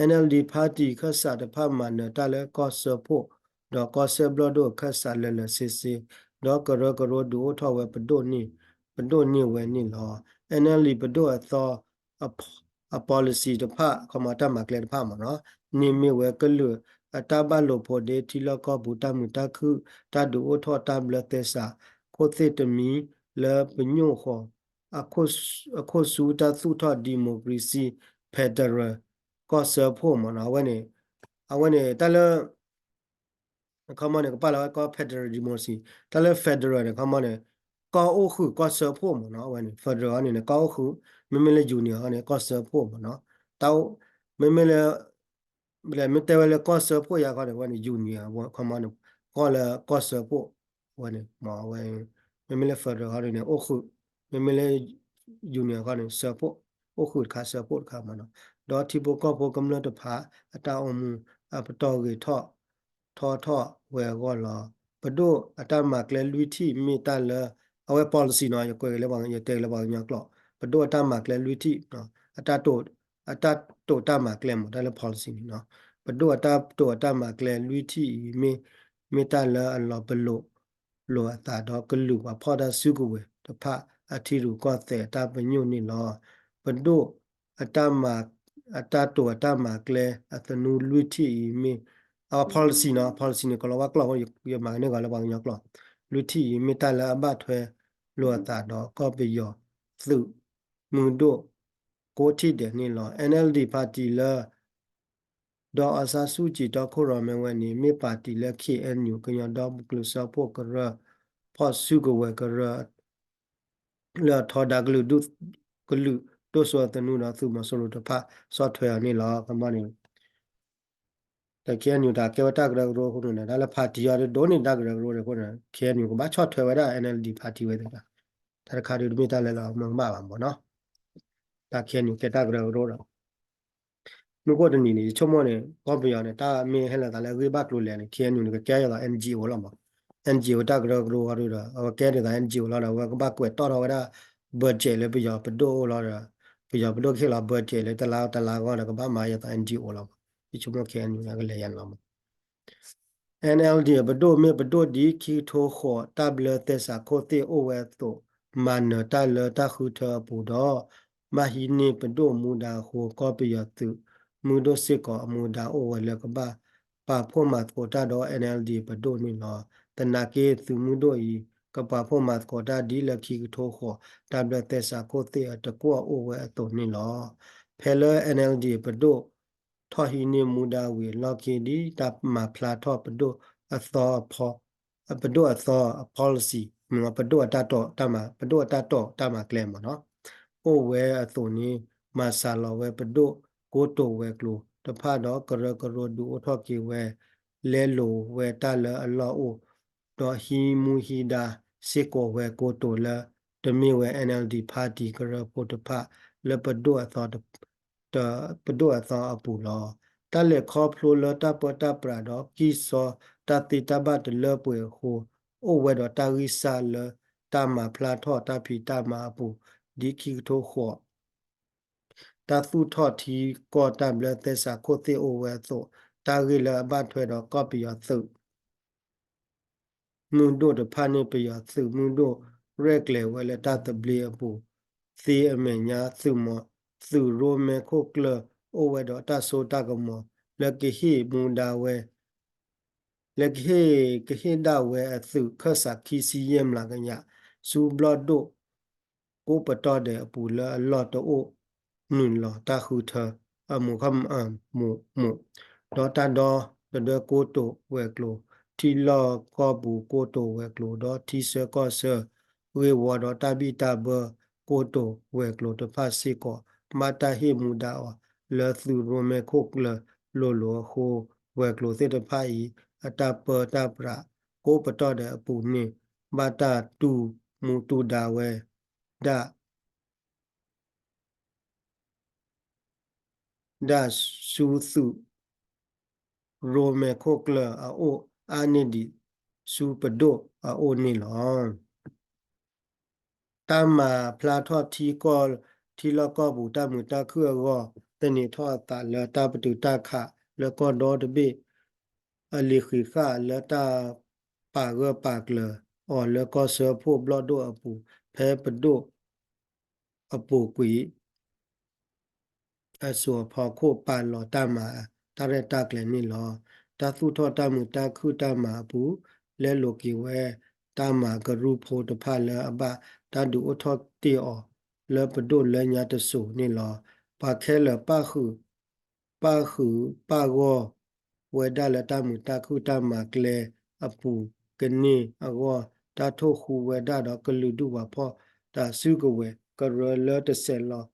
NLD party ခၢၣ်စးတဖၣ်မၤနၢၤတၢ်လၢကီၢ်စၢဖှိၣ် ဒီးကီၢ်စဲၣ်ဘျီၣ်ဒိၣ်အခၢၣ်စးလၢာ်လၢာ်ဆ့ဆ့ ဒီးကရၢကရိဒုးအိၣ်ထီၣ်ဝဲပဒိၣ်န့ၢ် ပဒိၣ်န့ၢ်ဝဲန့ၣ်လီၤ. NLD ပဒိၣ်အသီ အ policy တဖၣ် ခီမီတၢ်မၤကျဲတဖၣ်မ့ၢ်နီၤ န့ၢ်မ့ၢ်ဝဲကလုာ်အတၢ်ဘၣ်လိာ်ဖိးဒ့ ထံလီၢ်ကီၢ်ပူၤ တၢ်မုာ်တၢ်ခုၣ် တၢ်ဒုးအိၣ်ထီၣ်တၢ်ဘျၢသဲစး ခိၣ်သ့ၣ်တမံၤ လၢပညိၣ်ဃီၤ အခိၣ်ဆူတၢ်သူၣ်ထီၣ် democracy federal ကီၢ်စၢဖှိၣ်မ့ၢ်နီၤ အဝဲန့ၣ် အဝဲန့ၣ် တၢ်လၢ ခီမီန့ၣ် ကပာ်လီၤဝဲကီၢ် federal democracy တၢ်လၢ federal န့ၣ် ခီမီန့ၣ် ကီၢ်အိၣ်ဃုာ်ကီၢ်စၢဖှိၣ်မ့ၢ်နီၤ အဝဲန့ၣ် federal န့ၣ် ကီၢ်အိၣ်ဃုာ် မ့မ့ၢ်လၢ union န့ၣ် ကီၢ်စၢဖှိၣ်မ့ၢ်နီၤ တၢ်အိၣ် မ့မ့ၢ်လၢ မ့ၢ်တဲဝဲလၢကီၢ်စၢဖှိၣ်ယါခီန့ၣ် အဝဲန့ၣ် union အဝဲ ခီမီန့ၣ် ကီၢ်လၢကီၢ်စၢဖှိၣ် အဝဲန့ၣ် မ့ၢ်အဝဲ မ့မ့ၢ်လၢ federal ခီန့ၣ် အိၣ်ဃုာ် မ့မ့ၢ်လၢ union ခီန့ၣ် စၢဖှိၣ် အိၣ်ဃုာ်တခါစၢဖှိၣ်တခါမ့ၢ်နီၤ ဒီးထံဖိကီၢ်ဖိကမျၢၢ်တဖၣ် အတၢ်အိၣ်မူအပတီၢ်ဂ့ၤထီၣ် ထီထီၣ်ဝဲအဂီၢ်လီၤ. ပဒိၣ်အတၢ်မၤကျဲလွံၢ်ထံၣ်မ့ၢ်တၢ်လၢ အဝဲ policy နီၤ ယကွဲးက့ၤလၢပှၤ ယတဲက့ၤလၢပှၤကညီကျိာ် ပဒိၣ်အတၢ်မၤကျဲလွံၢ်ထံၣ် အတၢ်တိာ် အတၢ်တိာ်တၢ်မၤကျဲမ့ၢ် တၢ်လၢ policy န့ၣ်နီၤ ပဒိၣ်အတၢ်တိာ်အတၢ်မၤကျဲလွံၢ်ထံၣ်အံၤ မ့ၢ် မ့ၢ်တၢ်လၢအလီၤပလိာ်လိာ်အသးဒီး ကလုာ်ပှၤဖီၣ်တၢ်စုကဝဲၤတဖၣ် အထံရူၢ်ကီၢ်သဲးအတၢ်ပညိၣ်န့ၣ်လီၤ. ပဒိၣ် အတၢ်မၤ အတၢ်တိာ်အတၢ်မၤကျဲအသနူလွံၢ်ထံၣ်အံၤမ့ၢ် အ policy နီၤ policy န့ၣ် ကလီၤဝါကျိာ်ဖိ ယမၤကန့ၢ်ဂီၤလၢပှၤကညီကျိာ် လွံၢ်ထံၣ်အံၤ မ့ၢ်တၢ်လၢအဘၣ်ထွဲလိာ်အသးဒီး ကီၢ်ပယီၤသုးမုၢ်ဒိၣ်ကိးထံၣ်ဒဲးန့ၣ်လီၤ. NLD party လၢ ဒီးအီစါစူၣ်ကၠံၣ်တီခိၣ်ရိၣ်မဲဝဲန့ၣ် မ့ၢ် party လၢ KNU ကညီဒီကလုာ်စၢဖှိၣ်ကရၢ ဖီၣ်စုကဝဲၤကရၢ လၢအထီဒါကလုာ်ဒူၣ် ကလုာ်ဒိၣ်စိအသနူဒီးသုးမီၤစိရိၤတဖၣ်ဆီၣ်ထွဲအီၤန့ၣ်လီၤ. ကမီန့ၣ် တၢ် KNU တၢ်ကဲဝဲတၢ်ကရၢကရိအဃိန့ၣ် တၢ်လၢ party အီၤဒိၣ်န့ၢ်တၢ်ကရၢကရိအဃိန့ၣ် KNU ကဘၣ်ဆီၣ်ထွဲဝဲဒၣ် NLD party ဝဲသ့ၣ်တဖၣ် တၢ်တခါဒုးတမ့ၢ်တၢ်လၢလၢမုာ်ဘၣ်ဘၣ်မ့ၢ်နီၤ တၢ် KNU ကဲတၢ်ကရၢကရိဒီး မုၢ်ခိၣ်တနံၤန့ၣ် ယဆိကမိၣ်န့ၣ် ကီၢ်ပယီၤန့ၣ် တၢ်မ့ၢ်ဟဲလၢသးလၢအဂ့ၢ်ဘၣ်ကျိၤလဲၣ်န့ၣ် KNU န့ၣ် ကကဲယသး NGO လီၤမး NGO တၢ်ကရၢကရိအီၤဒီး အဝဲကဲဒ်သိး NGO လီၤဒီး အဝဲကဘၣ်ကွဲးတီၣ်ထီၣ်ဝဲဒၣ် budget လၢပယီၤပဒိၣ်အိၣ်လီၤဒီး ပယီၤပဒိၣ်ကဟ့ၣ်လီၤ budget လၢတလါတလါအဂီၢ်ဒီး ကဘၣ်မၤယသး NGO လီၤမး ယဆိကမိၣ် KNU န့ၣ် ကလဲၤယါန့ၣ်လီၤမး NLD အပဒိၣ်မ့ၢ်ပဒိၣ်ဒ်ခံကထိဃိး တၢ်ဘျၢသဲစးခိၣ်သ့ၣ်အိၣ်ဝဲအသိး မၤနၢၤတၢ်လၢတၢ်ဃုထၢအပူၤဒီး ဘၣ်ဟံးန့ၢ်ပဒိၣ်မူဒါအဃိ ကီၢ်ပယီၤသုးမုၢ်ဒိၣ်စ့ၢ်ကီးအမူဒါအိၣ်ဝဲလၢကဘၣ်ပာ်ဖှိၣ်မၤသကိးတၢ်ဒီး NLD ပဒိၣ်န့ၣ်လီၤ. သနာ်က့သုးမုၢ်ဒိၣ်အံၤ ကပာ်ဖှိၣ်မၤသကိးတၢ်ဒ်လၢခံကထိဃိး တၢ်ဘျၢသဲစးခိၣ်သ့ၣ်အတကွီၣ်အိၣ်ဝဲအသိးန့ၣ်လီၤ. ဖဲလၢ NLD ပဒိၣ် ထီၣ်ဟံးန့ၢ်မူဒါဝံၤအလီၢ်ခံ ဒ်တၢ်မၤဖျါထီၣ်ပဒိၣ်အသီအဖီ ပဒိၣ်အသီအ policy မ့ၢ်ပဒိၣ်အတၢ်တိာ်တၢ်မၤ ပဒိၣ်အတၢ်တိာ်တၢ်မၤကျဲမ့ၢ်နီၤ အိၣ်ဝဲအသိးန့ၣ် မၤစှၤလီၤဝဲပဒိၣ်ကိတိာ်ဝဲၤကျိၤတဖၣ်ဒီး ကရၢကရိဒုးအိၣ်ထီၣ်က့ၤဝဲ လဲလိာ်ဝဲတၢ်လၢအလီၢ်အိၣ် ဒီးဟံးမူဟံးဒါစ့ၢ်ကီးဝဲကိတိာ်လၢ တမ့ၢ်ဝဲ NLD party ကရၢဖိတဖၣ် လၢပဒိၣ်အသီ ပဒိၣ်အသီအပူၤလီၤ. တၢ်လဲၤခီဖျိလၢတၢ်ပၢတၢ်ပြးဒီး ကံၢ်စီတၢ်သ့တၢ်ဘၣ်တလၢပှဲၤအဃိ အိၣ်ဝဲဒီးတၢ်ဂံၢ်စၢ်လၢတၢ်မၤဖျါထီၣ်တၢ်ဖံးတၢ်မၤအပူၤ ဒ်ခံကထိဃိး တၢ်သူၣ်ထီၣ်ထံကီၢ်တၢ်ဘျၢသဲစးခိၣ်သ့ၣ်အိၣ်ဝဲအသိး တၢ်ဂ့ၢ်လၢအဘၣ်ထွဲဒီးကီၢ်ပယီၤသုး မုၢ်ဒိၣ်တဖၣ်န့ၣ် ပယီၤသုးမုၢ်ဒိၣ်ရဲၣ်ကျဲၤဝဲလၢတၢ်သဘျ့အပူၤ သ့အမဲာ်ညါ သုးမီၤ သုးရိမဲခိၣ်ကျၢၢ် အိၣ်ဝဲဒီးတၢ်စိတၢ်ကမီၤ လၢကဟ့ၣ်မူဒါဝဲ လၢကဟ့ၣ် ကဟ့ၣ်ဒၣ်ဝဲအသုးခၢၣ်စးခံဆံယဲၢ်မျးကယၤ ဆူဘျီၣ်ဒိၣ် ကိးပတီၢ်ဒဲးအပူၤလၢအလီၢ်တအိၣ်နုာ်လီၤတၢ်ဃုထၢ အမူးခီၣ်မူး ဒီးတၢ်ဒီသဒၢကိတိာ်ဝဲၤကျိၤ ထံလီၢ်ကီၢ်ပူၤကိတိာ်ဝဲၤကျိၤ ဒီးထံဆၢကီၢ်ဆၢ ဂ့ၢ်ဝီဒီးတၢ်ဘံၣ်တၢ်ဘၢကိတိာ်ဝဲၤကျိၤတဖၣ်စ့ၢ်ကီး ဘၣ်တၢ်ဟ့ၣ်မူဒါအီၤ လၢသုးရိမဲခိၣ်ကျၢၢ်လိၤလိၤအဃိ ဝဲၤကျိၤသ့ၣ်တဖၣ်အံၤ အတၢ်ပၢတၢ်ပြးကိးပတီၢ်ဒဲးအပူၤန့ၣ် ဘၣ်တၢ်တူၢ်မူတူၢ်ဒါဝဲဒၣ် ဒၣ်ဆူသုးရိမဲခိၣ်ကျၢၢ်အအိၣ်အါန့ၢ်ဒံးဆူပဒိၣ်အအိၣ်န့ၣ်လီၤ. တၢ်မၤဖျါထီၣ်ထံကီၢ် ထံလီၢ်ကီၢ်ပူၤတၢ်မုာ်တၢ်ခုၣ်အဂီၢ် သန့ၤထီၣ်အသးလၢတၢ်ပတုာ်တၢ်ခးလၢကီၢ်ဒီတဘ့ၣ် အလံာ်ဃံးဃာ်လၢတၢ်ပာ်ဂၢၢ်ပာ်ကျၢၤအီၤလၢကီၢ်စၢဖှိၣ်ဘျီၣ်ဒိၣ်အပူၤ ဖဲပဒိၣ်အပူၤကွံာ် အစိၤအဖီခိၣ်ပာ်လီၤတၢ်မၤတၢ်ရဲၣ်တၢ်ကျဲၤန့ၣ်လီၤ. တၢ်သူၣ်ထီၣ်တၢ်မုာ်တၢ်ခုၣ်တၢ်မၤအပူၤ လဲလိာ်က့ၤဝဲ တၢ်မၤကရူၢ်ဖိတဖၣ်လၢအဘၣ်တၢ်ဒုးအိၣ်ထီၣ်တ့ၢ်အီၤ လၢပဒိၣ်လၢညါတစိၤန့ၣ်လီၤ. ပှၤခဲလၢာ်ပၣ်ဃုာ် ပၣ်ဃုာ်ပၣ်ဂီၢ်ဝဲဒၣ်လၢတၢ်မုာ်တၢ်ခုၣ်တၢ်မၤကျဲအပူၤကန့ၢ်အဂီၢ် တၢ်ထိၣ်ဃူဝဲဒၣ်ဒီးကလုာ်ဒူၣ်ပှၤဖီၣ်တၢ်စုကဝဲၤ ကရၢလၢတဆဲးလီၤ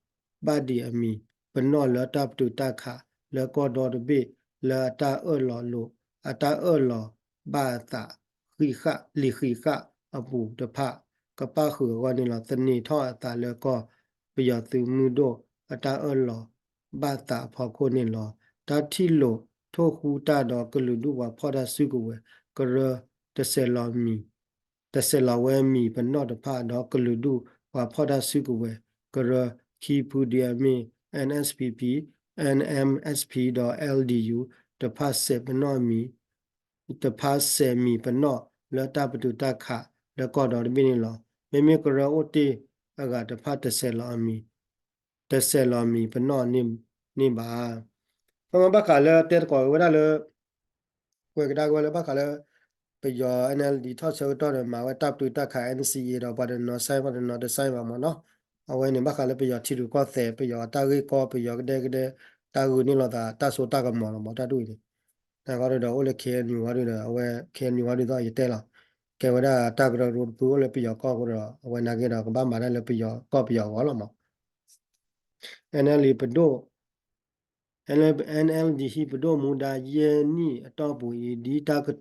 ဘၣ်ဒံးအမံၤ ပနီၣ်လၢတၢ်ပတုာ်တၢ်ခးလၢကီၢ်ဒီတဘ့ၣ် လၢအတၢ်အၢၣ်လီၤလိာ် အတၢ်အၢၣ်လီၤဘၣ်အသး ဃံးဃာ် လံာ်ဃံးဃာ်အပူၤတဖၣ် ကပၣ်ဃုာ်အဂီၢ်န့ၣ်လီၤ. သန့ၤထီၣ်အသးလၢကီၢ်ပယီၤသုးမုၢ်ဒိၣ် အတၢ်အၢၣ်လီၤဘၣ်သးအဖီခိၣ်န့ၣ်လီၤ. တၢ်ထံၣ်လိာ်ထိၣ်ဃူတၢ်ဒီးကလုာ်ဒူၣ်ပှၤဖီၣ်တၢ်စုကဝဲၤ ကရၢတဆဲးလီၤမံၤ တဆဲးလီၤဝဲမံၤပနီၣ်တဖၣ် ဒီးကလုာ်ဒူၣ်ပှၤဖီၣ်တၢ်စုကဝဲၤ ကရၢ ခံဖုဒ်အမ့ၢ် NSPP, NMSP ဒီး LDU တဖၣ်ဆဲးပနီၣ်မံၤ တဖၣ်ဆဲးမံၤပနီၣ်လၢတၢ်ပတုာ်တၢ်ခးလၢကီၢ်ဒီတဘ့ၣ်န့ၣ်လီၤ. မ့မ့ၢ်ကရၢအိၣ်တ့ၢ်အဂၤတဖၣ်တဆဲးလီၤအမံၤ တဆဲးလီၤမံၤပနီၣ်န့ၣ်ဘၣ်. ပမ့ၢ်ဘၣ်ဃးလၢတဲသကိးဝဲဒၣ်လၢ ကွဲးကဒါက့ၤဝဲလၢဘၣ်ဃးလၢ ပယီၤ NLD ထီၣ်ဆၢကတီၢ်ဒီး မၤဝဲတၢ်ပတုာ်တၢ်ခး NCA ဒီးပှၤတနီၤ sign ပှၤတနီၤတ sign ဘၣ်မ့ၢ်နီၤ. အဝဲန့ၣ် ဘၣ်ဃးလၢပယီၤထံရူၢ်ကီၢ်သဲး ပယီၤတၢ်ဂ့ၢ်ကီ ပယီၤကဒဲကဒဲ တၢ်ဂုာ်န့ၢ်လိာ်သး တၢ်စိတၢ်ကမီၤလီၤမ့ၢ် တၢ်ဒ်အံၤန့ၣ်. တၢ်ဂီၢ်ဒုဒီး အိၣ်လၢ KNU ဂီၢ်ဒုဒီး အဝဲ KNU ဂီၢ်ဒုသိးယတဲလီၤ. ကဲဝဲဒၣ်တၢ်ကရၢကရိတဖုအိၣ်လၢပယီၤကီၢ်အဃိဒီး အဝဲနာ်က့ဒီး ကဘၣ်မၤတၢ်လၢပယီၤကီၢ်ပယီၤအဂီၢ်လီၤမ့ၢ် NLD ပဒိၣ် NLD ဟံးပဒိၣ်မူဒါယဲၢ်နံၣ်အတီၢ်ပူၤအံၤ ဒ်တၢ်က ဒ်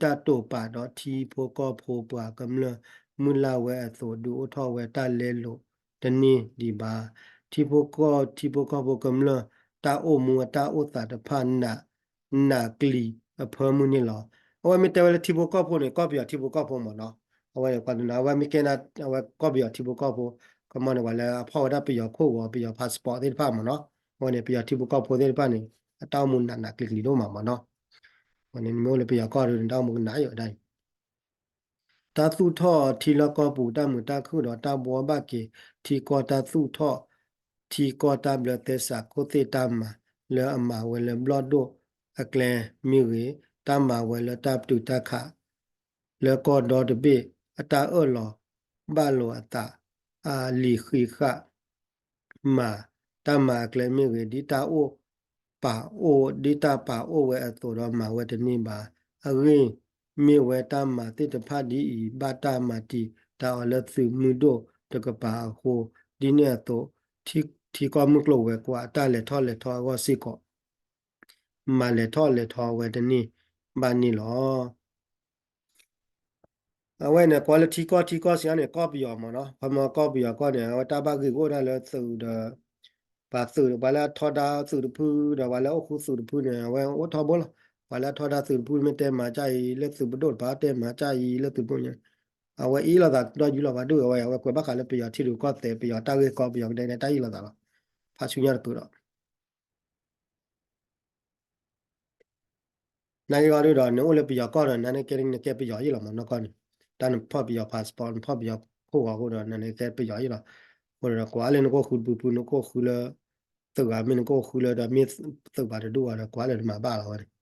တၢ်တိာ်ပာ်ဒီးထံဖိကီၢ်ဖိပှၤကမျၢၢ်မုၢ်လၢ်ဝဲအသိး ဒုးအိၣ်ထီၣ်ဝဲတၢ်လဲလိာ်တန့ၢ်ဒံးဘၣ်. ထံဖိကီၢ် ထံဖိကီၢ်ဖိကမျၢၢ် တၢ်အိၣ်မူအတၢ်အိၣ်သးတဖၣ် နာ်ကျံၤအဖၢမုၢ်န့ၣ်လီၤ. အဝဲမ့ၢ်တဲဝဲလၢထံဖိကီၢ်ဖိန့ၣ် ကီၢ်ပယီၤထံဖိကီၢ်ဖိမ့ၢ်နီၤ. အဝဲန့ၣ် ပှၤတနီၤ အဝဲမ့ၢ်ကဲ အဝဲကီၢ်ပယီၤထံဖိကီၢ်ဖိ ကမီန့ၣ် ပှၤလၢအဖီၣ်ဝဲဒၣ်ပယီၤခိၣ်ဂီၤ ပယီၤ passport သ့ၣ်တဖၣ်မ့ၢ်နီၤ. အဝဲန့ၣ် ပယီၤထံဖိကီၢ်ဖိသ့ၣ်တဖၣ်န့ၣ် အတၢ်အိၣ်မူနာ်နာ်ကျံၤကျံၤဒိၣ်မးမ့ၢ်နီၤ. အဝဲန့ၣ် နမ့ၢ်အိၣ်လၢပယီၤကီၢ်ဒီး နတၢ်အိၣ်မူကနာ်ယိာ်ဒၣ်အံၤ တၢ်သူၣ်ထီၣ်ထံလီၢ်ကီၢ်ပူၤ တၢ်မုာ်တၢ်ခုၣ်ဒီးတၢ်ဘှီဘၣ်က့ၤ ထံကီၢ်တၢ်သူၣ်ထီၣ် ထံကီၢ်တၢ်ဘျၢသဲစးခိၣ်သ့ၣ်တၢ်မၤ လၢအမၤဝဲလၢဘျီၣ်ဒိၣ်အကျဲမ့ၢ်ဂ့ၤ, တၢ်မၤဝဲလၢတၢ်ပတုာ်တၢ်ခး လၢကီၢ်ဒီတဘ့ၣ် အတၢ်အၢၣ်လီၤဘၣ်လိာ်အသး အလံာ်ဃံးဃာ် မၤ တၢ်မၤအကျဲမ့ၢ်ဂ့ၤ, ဒ်တၢ်အိၣ်ပာ်အိၣ် ဒ်တၢ်ပာ်အိၣ်ဝဲအသိးဒီးမၤဝဲတန့ၢ်ဘၣ်. အဂ့ၢ်မ့ၢ်ဝဲတၢ်မၤသ့ၣ်တဖၣ်ဒ်အံၤ ဘၣ်တၢ်မၤတံာ်တာ်အီၤလၢသုးမုၢ်ဒိၣ်တကပၤအဃိ, ဒ်န့ၣ်အသိး ထံကီၢ်မုၢ်ကျိၤဝဲၤကွာ်အတၢ်လဲၤထီၣ်လဲၤထီအဂီၢ်စ့ၢ်ကီး မၤလဲၤထီၣ်လဲၤထီဝဲတန့ၢ်ဘၣ်န့ၣ်လီၤ. အဝဲန့ၣ် ကွၢ်လၢထံကီၢ်ထံကီၢ်စံးအါန့ၣ် ကီၢ်ပယီၤမ့ၢ်နီၤ, ခီမီကီၢ်ပယီၤကီၢ်န့ၣ် အဝဲတၢ်ဘၣ်ဂ့ၢ်ကအိၣ်ဒၣ်လၢသုးဒီး ပှၤသုး ပှၤလၢအထီဒါသုးတဖုဒီး ပှၤလၢအအိၣ်ဃူသုးတဖုန့ၣ် အဝဲအိၣ်ထီဘိလီၤ. ပှၤလၢအထီဒါသုးတဖုမ့ၢ်တဲမၤကၢ်အံၤလၢသုးပဒိၣ်တဖၣ် တဲမၤကၢ်အံၤလၢသုးပဒိၣ်ညါ အဝဲအ့ၣ်လိာ်သးဒီးယူၢ်လီၤပှၤဒိၣ်အဝဲ အဝဲကွဲးဘၣ်ဃးလၢပယီၤထံရူၢ်ကီၢ်သဲး ပယီၤတၢ်ဂ့ၢ်ကီ ပယီၤကဒဲကဒဲတၢ်အ့ၣ်လိာ်သးလီၤ. ဖးဆူညါတကုာ်ဒီး နာ်က့ဂီၢ်ဒုဒီး နအိၣ်လၢပယီၤကီၢ်ဒီး နာ်က့နကဲပယီၤအံၤလီၤမ့ၢ်နီၤကီၢ်န့ၣ်, တၢ်နဖီၣ်ပယီၤ passport နဖီၣ်ပယီၤခိၣ်ဂီၤအဃိဒီး နာ်က့နကဲပယီၤအံၤလီၤ. အဃိဒီးကွၢ်လၢနကအိၣ်ဃုတပူၤပူၤ နကအိၣ်ဃုလၢ သုးဂၤမ့ၢ်နကအိၣ်ဃုလၢဒီးမ့ၢ်သုးပာ်တဒူၣ်ဂၤဒီး ကွၢ်လၢနမၤဘၣ်လီၤဝဲန့ၣ်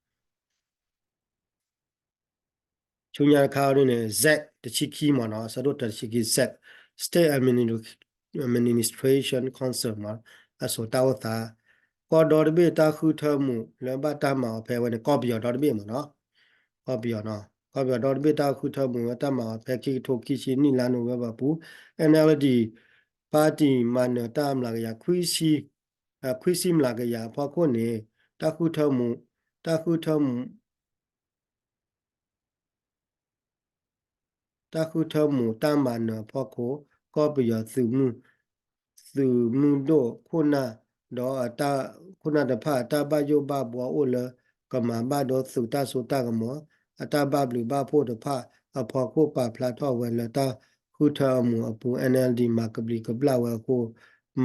ဆူညါတခါအံၤန့ၣ် Z တဆံခံမ့ၢ်နီၤ, အဆၢဒိၣ်တဆံခံ Z State Administration Council မ့ၢ် အစိၤတၢ်အိၣ်သး, ကီၢ်ဒီတဘ့ၣ်တၢ်ဃုထၢမူးလၢဘၣ်တၢ်မၤအီၤဖဲဝဲန့ၣ် ကီၢ်ပယီၤဒီတဘ့ၣ်မ့ၢ်နီၤ, ကီၢ်ပယီၤနီၤ, ကီၢ်ပယီၤဒီတဘ့ၣ်တၢ်ဃုထၢမူးလၢတၢ်မၤအီၤဖဲခံကထိခံဆံနံၣ်လါနိၣ်ဝ့ဘၢၣ်ပူၤ NLD party မၤနၢၤတၢ်မျးကယၤ ခွံဆံမျးကယၤအဖီခိၣ်န့ၣ် တၢ်ဃုထၢမူး တၢ်ဃုထၢမူး တၢ်ဃုထၢမူးတၢ်မၤနၢၤအဖီခိၣ် ကီၢ်ပယီၤသုးမုၢ် သုးမုၢ်ဒိၣ်ခိၣ်နၢ် ဒီးအတၢ် ခိၣ်နၢ်တဖၣ်အတၢ်ဘၣ်ယိၣ်ဘၣ်ဘှီအိၣ်လၢ ကမၤဘၣ်ဒိသုးတၢ်စိတၢ်ကမီၤ အတၢ်ဘၣ်ဘျုးဘၣ်ဖှိၣ်တဖၣ်အဖီခိၣ် ပာ်ဖျါထီၣ်ဝဲလၢတၢ်ဃုထၢအမူးအပူၤ NLD မၤကဘျံးကဘျၣ်ဝဲအဃိ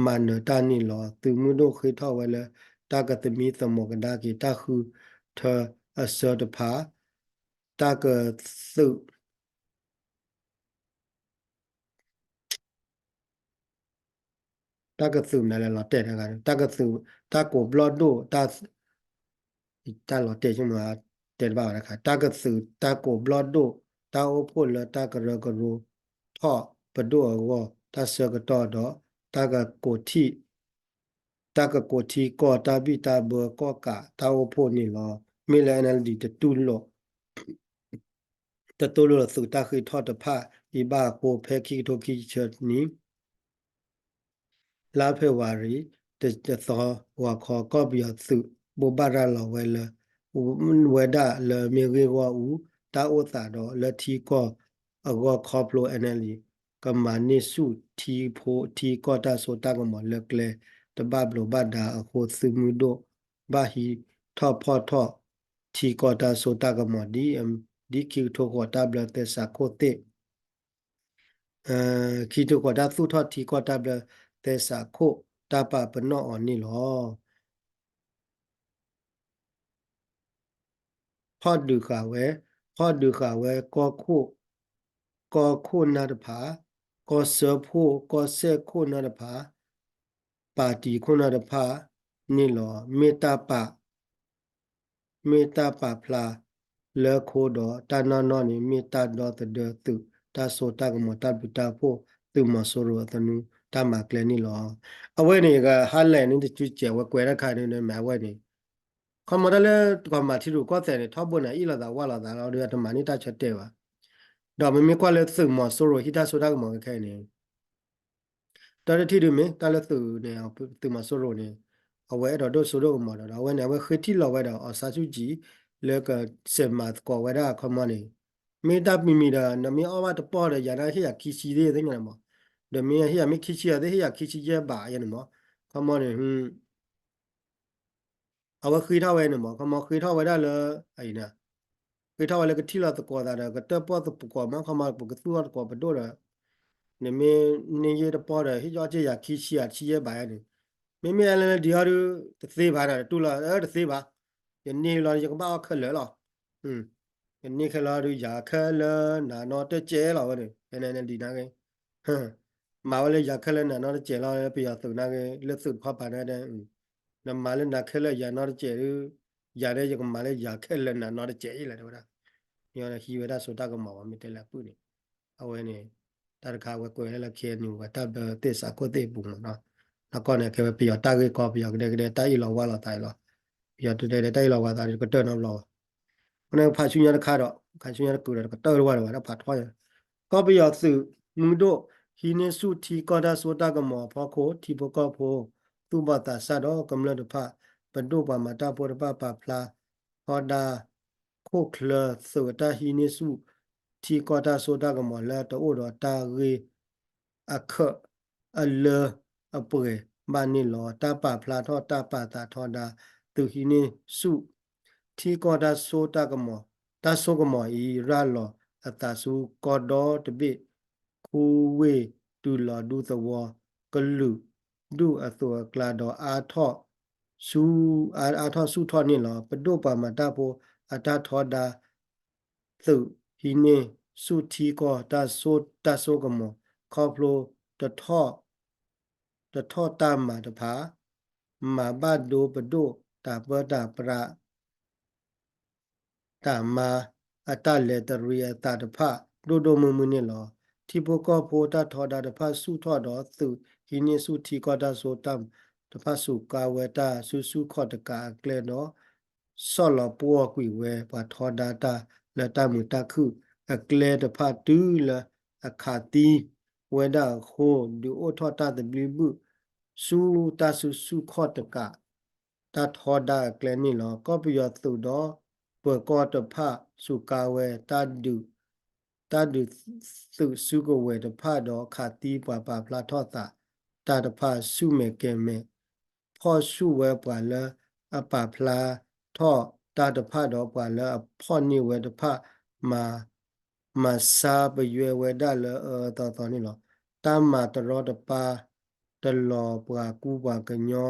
မၤနၢၤတၢ်န့ၣ်လီၤ. သုးမုၢ်ဒိၣ်ဃ့ထီၣ်ဝဲလၢ တၢ်ကသမံသမိးကဒါက့ၤ တၢ်ဃုထၢအစၢတဖၣ် တၢ်ကသုး တၢ်ကသုးမနုၤလဲၣ် လီၤတဲာ်တဂၤ တၢ်ကသုး တၢ်ကိးဘျီၣ်ဒိၣ် တၢ် တၢ်လီၤတဲာ်ဆိကမိၣ် တဲတဘၣ်ဘၣ်တခါ တၢ်ကသုး တၢ်ကိးဘျီၣ်ဒိၣ် တၢ်အိၣ်ဖှိၣ်လၢတၢ်ကရၢကရိထီၣ်ပဒိၣ်အဂီၢ် တၢ်ဆၢကတီၢ်ဒီး တၢ်ကကိးထံ တၢ်ကကိးထံကီၢ်တၢ်ဘံၣ်တၢ်ဘၢကီၢ်ကးတၢ်အိၣ်ဖှိၣ်န့ၣ်လီၤ. မ့ၢ်လၢ NLD တတူၢ်လိာ် တတူၢ်လိာ်သုးတၢ်ဃ့ထီၣ်တဖၣ်အံၤဘၣ်အဃိ ဖဲခံကထိခံဆံနံၣ် လါဖ့ၤဘြူၤအါရံၤ တသီ ဂီၤခီ ကီၢ်ပယီၤသုးဘိးဘၣ်ရၤလီၤဝဲလၢ ဝဲဒၣ်လၢမ့ၢ်ဂ့ၢ်ဂီၢ်အူ တၢ်အိၣ်သးဒီးလၢထံကီၢ်အဂီၢ်ခီဖျိ NLD ကမၤန့ၢ်ဆူၣ်ထံဖိထံကီၢ်တၢ်စိတၢ်ကမီၤလၢကျဲတဘၣ်ဘျိးဘၣ်ဒါအဃိ သုးမုၢ်ဒိၣ်ဘၣ်ဟံးထီၣ်ဖီၣ်ထီၣ်ထံကီၢ်တၢ်စိတၢ်ကမီၤ ဒ်ခံကထိဃိးတၢ်ဘျၢသဲစးခိၣ်သ့ၣ် ခံထံဃီၤတၢ်သူၣ်ထီၣ်ထံကီၢ်တၢ်ဘျၢသဲစးခိၣ် တၢ်ပာ်ပနီၣ်အီၤန့ၣ်လီၤ. ဖီၣ်ဒုးဃာ်ဝဲ, ဖီၣ်ဒုးဃာ်ဝဲ ကီၢ်ခိၣ်, ကီၢ်ခိၣ်နၢ်တဖၣ်, ကီၢ်စၢဖှိၣ် ကီၢ်စဲၣ်ခိၣ်နၢ်တဖၣ်, ပၣ်တံၣ်ခိၣ်နၢ်တဖၣ်န့ၣ်လီၤ. မ့ၢ်တၢ်ပာ် မ့ၢ်တၢ်ပာ်ဖျါလၢခိဒီး တၢ်နီၢ်နီၢ်န့ၣ် မ့ၢ်တၢ်ဒီသဒၢသုး တၢ်စိတၢ်ကမီၤ တၢ်ဘျုးတၢ်ဖှိၣ် သုးမီၤစိရိၤအသနူတၢ်မၤကျဲန့ၣ်လီၤ. အဝဲန့ၣ် ကဟါလဲၣ်န့ၣ် တကၠူကဲးဝဲကွဲးတၢ်ခါန့ၣ် မ့ၢ်အဝဲန့ၣ် ခီမီတၢ်လၢကီၢ်မၤထံရူၢ်ကီၢ်သဲးန့ၣ် ထီဘိန့ၣ် အ့ၣ်လိာ်သးဝၢ်လိာ်သးလီၤ ဒီးတမၤန့ၢ်တၢ်ဆၢတဲာ်ဘၣ်. ဒီးမ့မ့ၢ်ကွၢ်လၢသုးမီၤစိရိၤဟံးတၢ်စိတၢ်ကမီၤခဲအံၤန့ၣ် တၢ်တထံၣ်ဒုးမ့ၢ် တၢ်လၢသုးန့ၣ် သုးမီၤစိရိၤန့ၣ် အဝဲအဲၣ်ဒိးဒိၣ်စိဒိၣ်ကမီၤဒီး အဝဲန့ၣ် အဝဲဃ့ထံၣ်လီၤဝဲဒီး အောင်ဆန်းစုကြည် လၢကစဲးမၤသကိးဝဲဒၣ်ခီမီန့ၣ် မ့ၢ်တၢ်မံၤမံၤဒီး နမ့ၢ်အီၣ်ဘၣ်တပီၢ်ဒီး ယၤန့ၣ်ဟ့ၣ်ယၤခံဆံသ့ၣ်ညါန့ၣ်မး, ဒီးမ့ၢ်ဟ့ၣ်ယၤမ့ၢ်ခံဆံအီၤသ့ၣ် ဟ့ၣ်ယၤခံဆံယဲၢ်ဘးယဲၢ်န့ၣ်မး, ခီမီန့ၣ် အဝဲဃ့ထီၣ်ဝဲန့ၣ်မး ခီမီဃ့ထီၣ်ဝဲဒၣ်လၢ အံၤန့ၣ် ဃ့ထီၣ်ဝဲလၢကထံၣ်လီၤသကိးသးဒီး ကတၢၣ်ပီၣ်သကိးမး ခီမီပကသူၣ်ထီၣ်သကိးပဒိၣ်ဒီး နမ့ၢ်န့ၢ်ယဲၢ်တပီၢ်ဒီး ဟ့ၣ်ယီၣ်က့ၤယၤခံဆံယၤ ဆံယဲၢ်ဘးယဲၢ်န့ၣ်, မ့မ့ၢ်လၢလၢဒ်အီၤဒုး တသ့ဘၣ်နၤ တတူၢ်လီၤ တသ့ဘၣ်, ယန့ၢ်လီၤ ယကဘၣ်အီၣ်ခဲလၢာ်လီၤ. ယန့ၢ်ခဲလၢာ်ဒုး ယၤခဲလၢာ်နၤနီတစဲးလီၤဝဲန့ၣ် နဒ်နာ်က့ မၤဝဲလၢယၤခဲလၢာ်နၤနီတစဲးလီၤ ပယီၤသုးနာ်က့ လၢသုးတခီပၤန့ၣ် နမၤလၢနၤခဲလၢာ်ယၤနီတစဲးဒုး ယၤန့ၣ် ယကမၤလၢယၤခဲလၢာ်နၤနီတစဲးအံၤလဲၣ် တဲဝဲဒၣ်. ယဟံးဝဲဒၣ်စိတၢ်ကမီၤဘၣ် မ့ၢ်တဲလၢအပုၢ်န့ၣ် အဝဲန့ၣ် တၢ်တခါအဝဲကွဲးဝဲလၢ ခ့ၣ်အဲၣ်ယူၣ် ဝဲတၢ်ဘျၢသဲစးခိၣ်သ့ၣ်အပူၤမးနီၤ, နီၢ်ကီၢ်န့ၣ် ကဲဝဲပယီၤတၢ်ဂ့ၢ်ကီ ပယီၤကဒဲကဒဲတၢ်အ့ၣ်လိာ်ဝါလိာ်သးအံၤလီၤ. ပယီၤတဒဲကဒဲတၢ်အ့ၣ်လိာ်ဝါသးဒီး ကတၢၢ်နီတဘျီဘၣ်. အဃိန့ၣ် ဖးဆူညါတခါဒီး ဖးဆူညါတကုာ်ဒီး ကတၢၢ်တဝၢ်ဒီး ဝဲဒၣ်ဖးထီၣ်ညါ ကီၢ်ပယီၤသုးမုၢ်ဒိၣ် ဟံးန့ၢ်ဆူၣ်ထံကီၢ်တၢ်စိတၢ်ကမီၤအဖီခိၣ် ထံဖိကီၢ်ဖိ သူၣ်ဘီၣ်သးစၢ်ဒီးကမျၢၢ်တဖၣ် ပဒိၣ်ပှၤမၤတၢ်ဖိတဖၣ် ပာ်ဖျါထီဒါ ခိၣ်ချၢသုးအတၢ်ဟံးန့ၢ်ဆူၣ် ထံကီၢ်တၢ်စိတၢ်ကမီၤလၢတအိၣ်ဒီးတၢ်ဂ့ၢ် အခၢးအလၢအပှဲၤဘၣ်န့ၣ်လီၤ. တၢ်ပာ်ဖျါထီၣ်တၢ်ပာ်သးထီဒါ သုးဟံးန့ၢ်ဆူၣ် ထံကီၢ်တၢ်စိတၢ်ကမီၤ တၢ်စိကမီၤအံၤ ရၤလီၤအသးဆူကီၢ်ဒီတဘ့ၣ် ခူဝ့ၢ်တုၤလီၤဒူသဝီ ကလုာ်ဒူၣ်အသိးအကျါဒီး အါထီၣ်ဆူၣ်ထီၣ်န့ၣ်လီၤ. ပဒိၣ်ပှၤမၤတၢ်ဖိအတၢ်ထီဒါ သုးဟံးန့ၢ်ဆူၣ်ထံကီၢ်တၢ်စိတၢ်စိကမီၤ ခီဖျိ တထီၣ်တၢ်မၤတဖၣ် မၤဘၣ်ဒိပဒိၣ်တၢ်ပၢတၢ်ပြး တၢ်မၤအတၢ်လဲၤတရံးအသးတဖၣ် ဒိၣ်ဒိၣ်မုၢ်မုၢ်န့ၣ်လီၤ. ထံဖိကီၢ်ဖိတၢ်ထီဒါတဖၣ်ဆူၣ်ထီၣ်ဒီး သုးဟံးန့ၢ်ဆူၣ်ထံကီၢ်တၢ်စိတၢ်တဖၣ် စူးကါဝဲတၢ်စုဆူၣ်ခီၣ်တကးအကျဲဒီး ဆီၣ်လီၤပှီၢ်ကွံာ်ဝဲပှၤထီဒါတၢ်လၢတၢ်မုာ်တၢ်ခုၣ်အကျဲတဖၣ် တုၤလၢအခးသံဝဲဒၣ်အဃိ ဒုးအိၣ်ထီၣ်တၢ်သဘျ့ဘုၣ် ဆူတၢ်စုဆူၣ်ခီၣ်တကး တၢ်ထီဒါအကျဲန့ၣ်လီၤ. ကီၢ်ပယီၤသုးဒီးပၢၤကီၢ်တဖၣ် စူးကါဝဲ တၢ်ဒုး တၢ်ဒုးသုးစုကဝဲၤတဖၣ်ဒီး ခးသံပှၤပာ်ဖျါထီၣ်သးတၢ်တဖၣ် ဆူၣ်မဲာ်ကဲၤမဲာ် ဖီၣ်ဆူၣ်ဝဲပှၤလၢအပာ်ဖျါထီၣ်တၢ်တဖၣ်ဒီး ပှၤလၢအဖီၣ်န့ၢ်ဝဲတဖၣ် မၤ မၤဆါပယွဲဝဲဒၣ်လၢအအၢအၢသီသီန့ၣ်လီၤ. တၢ်မၤတရီတပါ တလီၤပှၤကူပှၤကညီ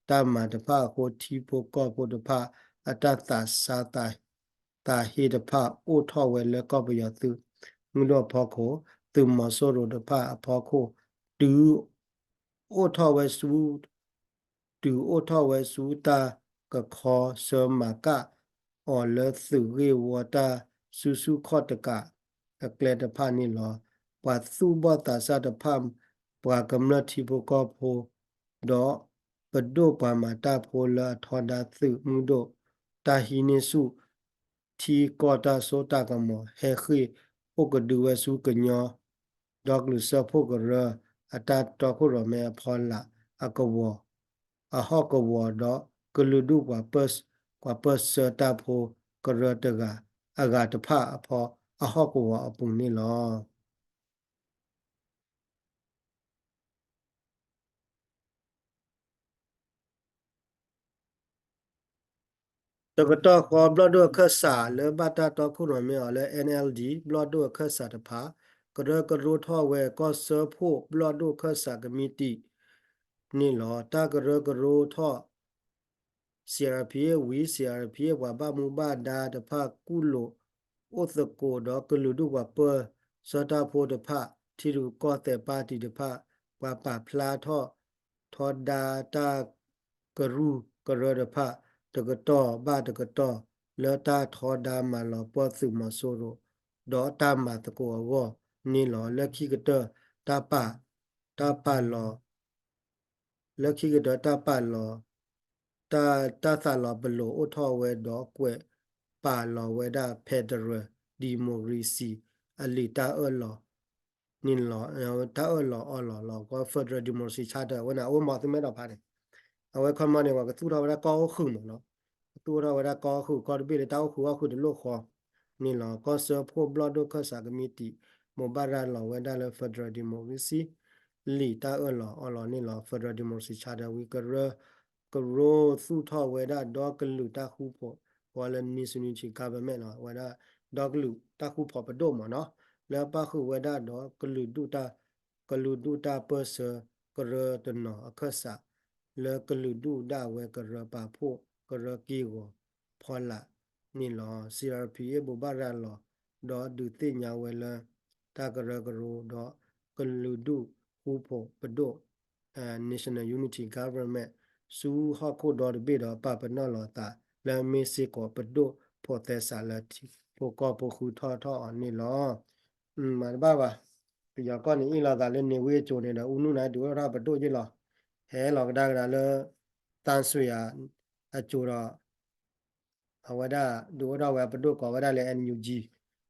တၢ်မၤတဖၣ်အဃိ ထံဖိကီၢ်ဖိတဖၣ် အတၢ်သးဆါ သးဟ့တဖၣ် အိၣ်ထီၣ်ဝဲလၢကီၢ်ပယီၤသုးမုၢ်ဒိၣ်အဖီခိၣ် သုးမီၤစိရိၤတဖၣ်အဖီခိၣ် တုၤ အိၣ်ထီၣ်ဝဲဆူ တုၤအိၣ်ထီၣ်ဝဲဆူတၢ်ကခီ ဆၢမၤကၣ်အီၤလၢသုးဂ့ၢ်ဝီ တၢ်စုဆူၣ်ခီၣ်တကးအကျဲတဖၣ်န့ၣ်လီၤ. ပှၤသူၣ်ဘီၣ်သးစၢ်တဖၣ် ပှၤကမျၢၢ်ထံဖိကီၢ်ဖိ ဒီးပဒိၣ်ပှၤမၤတၢ်ဖိလၢအထီဒါသုးမုၢ်ဒိၣ် တၢ်ဟံးန့ၢ်ဆူၣ် ထံကီၢ်တၢ်စိတၢ်ကမီၤ ဟဲဃ့ၢ်အိၣ်ကဒုဝဲဆူကညီ ဒီကလုာ်စၢဖှိၣ်ကရၢ အတၢ်တီခိၣ်ရိၣ်မဲအဖီလာ် အကဝီၤ အဟီၣ်ကဝီၤဒီး ကလုာ်ဒူၣ်ပှၤပၢၢ် ပှၤပၢၢ်ဆၢတၢ်ဖိကရၢတဂၤ အဂၤတဖၣ်အဖီ အဟီၣ်ကဝီၤအပူၤန့ၣ်လီၤ. တကတီၢ်ဃီ ဘျီၣ်ဒိၣ်အခၢၣ်စးလၢဘၣ်တၢ်တီခိၣ်ရိၣ်မဲအီၤလၢ NLD ဘျီၣ်ဒိၣ်အခၢၣ်စးတဖၣ် ကရၢကရိထီၣ်ဝဲ ကီၢ်စၢဖှိၣ်ဘျီၣ်ဒိၣ်ခၢၣ်စးကမံးတံာ်န့ၣ်လီၤ. တၢ်ကရၢကရိထီၣ် CRPH ဝံၤ CRPH ပှၤဘၣ်မူဘၣ်ဒါတဖၣ် ကူၣ်လိာ်အိၣ်သကိးဒီးကလုာ်ဒူၣ်ပှၤပၢၢ်ဆၢတၢ်ဖိတဖၣ် ထံရူၢ်ကီၢ်သဲးပၣ်တံၣ်တဖၣ် ပှၤပာ်ဖျါထီၣ် ထီဒါတၢ်ကရူၢ်ကရၢတဖၣ် တကတီၢ်ဘၣ်တကတီၢ် လၢတၢ်ထီဒါမၤလီၤပၢၢ်သုးမီၤစိရိၤ ဒီးတၢ်မၤသကိးအဂီၢ်န့ၣ်လီၤ. လၢခံကတၢၢ် တၢ်ပာ် တၢ်ပာ်လီၤ လၢခံကတၢၢ်တၢ်ပာ်လီၤ တၢ် တၢ်သးလီၤပလိာ်အိၣ်ထီၣ်ဝဲဒီးကွဲးပာ်လီၤဝဲဒၣ် Federal Democracy အလံာ်တၢ်အၢၣ်လီၤန့ၣ်လီၤ. တၢ်အၢၣ်လီၤအီလီၤလီၤ ကီ Federal Democracy Charter ဝဲန့ၣ် အအိၣ်မီၤသုမဲဒီးဖးန့ၣ် အဝဲခီမီန့ၣ် ပှၤကသူၣ်ထီၣ်ဝဲဒၣ်ကီၢ်အိၣ်ဃုာ်မးနီၤ, ကသူၣ်ထီၣ်ဝဲဒၣ်ကီၢ်အိၣ်ဃုာ် ကီၢ်တဘ့ၣ်လၢတၢ်အိၣ်ဃုာ်အီၣ်ဃုာ်တလိၣ်ဃီန့ၣ်လီၤ. ကီၢ်စၢဖှိၣ်ဘျီၣ်ဒိၣ်ခၢၣ်စးကမံးတံာ် မိၢ်ဘၣ်ရၤလီၤဝဲဒၣ်လၢ Federal Democracy လံာ်တၢ်အၢၣ်လီၤအီလီၤန့ၣ်လီၤ. Federal Democracy Charter ဝံၤကရၢ ကရၢသူၣ်ထီၣ်ဝဲဒၣ်ဒီကလုာ်တၢ်ဃူဖိး ဝဲလၢ National Unity Government လီၤ. ဝဲဒၣ်ဒီကလုာ်တၢ်ဃူဖိးပဒိၣ်မးနီၤ လၢပၣ်ဃုာ်ဝဲဒၣ်ဒီးကလုာ်ဒူၣ်တၢ် ကလုာ်ဒူၣ်တၢ်ပၢၢ်ဆၢကရၢတနီၤအခၢၣ်စး လၢကလုာ်ဒူၣ်ဒၣ်ဝဲကရၢပာ်ဖှိၣ်ကရၢက့ၢ်ဂီၤဖီလာ်န့ၣ်လီၤ. CRPH ဘိးဘၣ်ရၤလီၤ ဒီးဒုးသ့ၣ်ညါဝဲလၢ တၢ်ကရၢကရိဒီးကလုာ်ဒူၣ်ဃူဖိးပဒိၣ် National Unity Government ဆူဟီၣ်ခိၣ်ဒီတဘ့ၣ်ဒီး ပာ်ပနီၣ်လီၤသး လၢမ့ၢ်စ့ၢ်ကီးပဒိၣ်ဖိးသဲစးလၢထံဖိကီၢ်ဖိဃုထီၣ်ထီၣ်အီၤန့ၣ်လီၤ. မၤတဘၣ်ဘၣ်, ပယီၤကီၢ်န့ၣ် အ့ၣ်လိာ်သးလၢ နေဝင်း အစိၤန့ၣ်ဒီး ဦးနုန့ၣ် ဒုးအိၣ်ထီၣ်ပဒိၣ်ယ့ၢ်လီၤ. ဟဲလီၤကဒါကဒါလၢ သန်းရွှေ အစိၤဒီး အဝဲဒၣ်ဒုးအိၣ်ထီၣ်ဝဲပဒိၣ်ကိးဝဲဒၣ်လၢ NUG,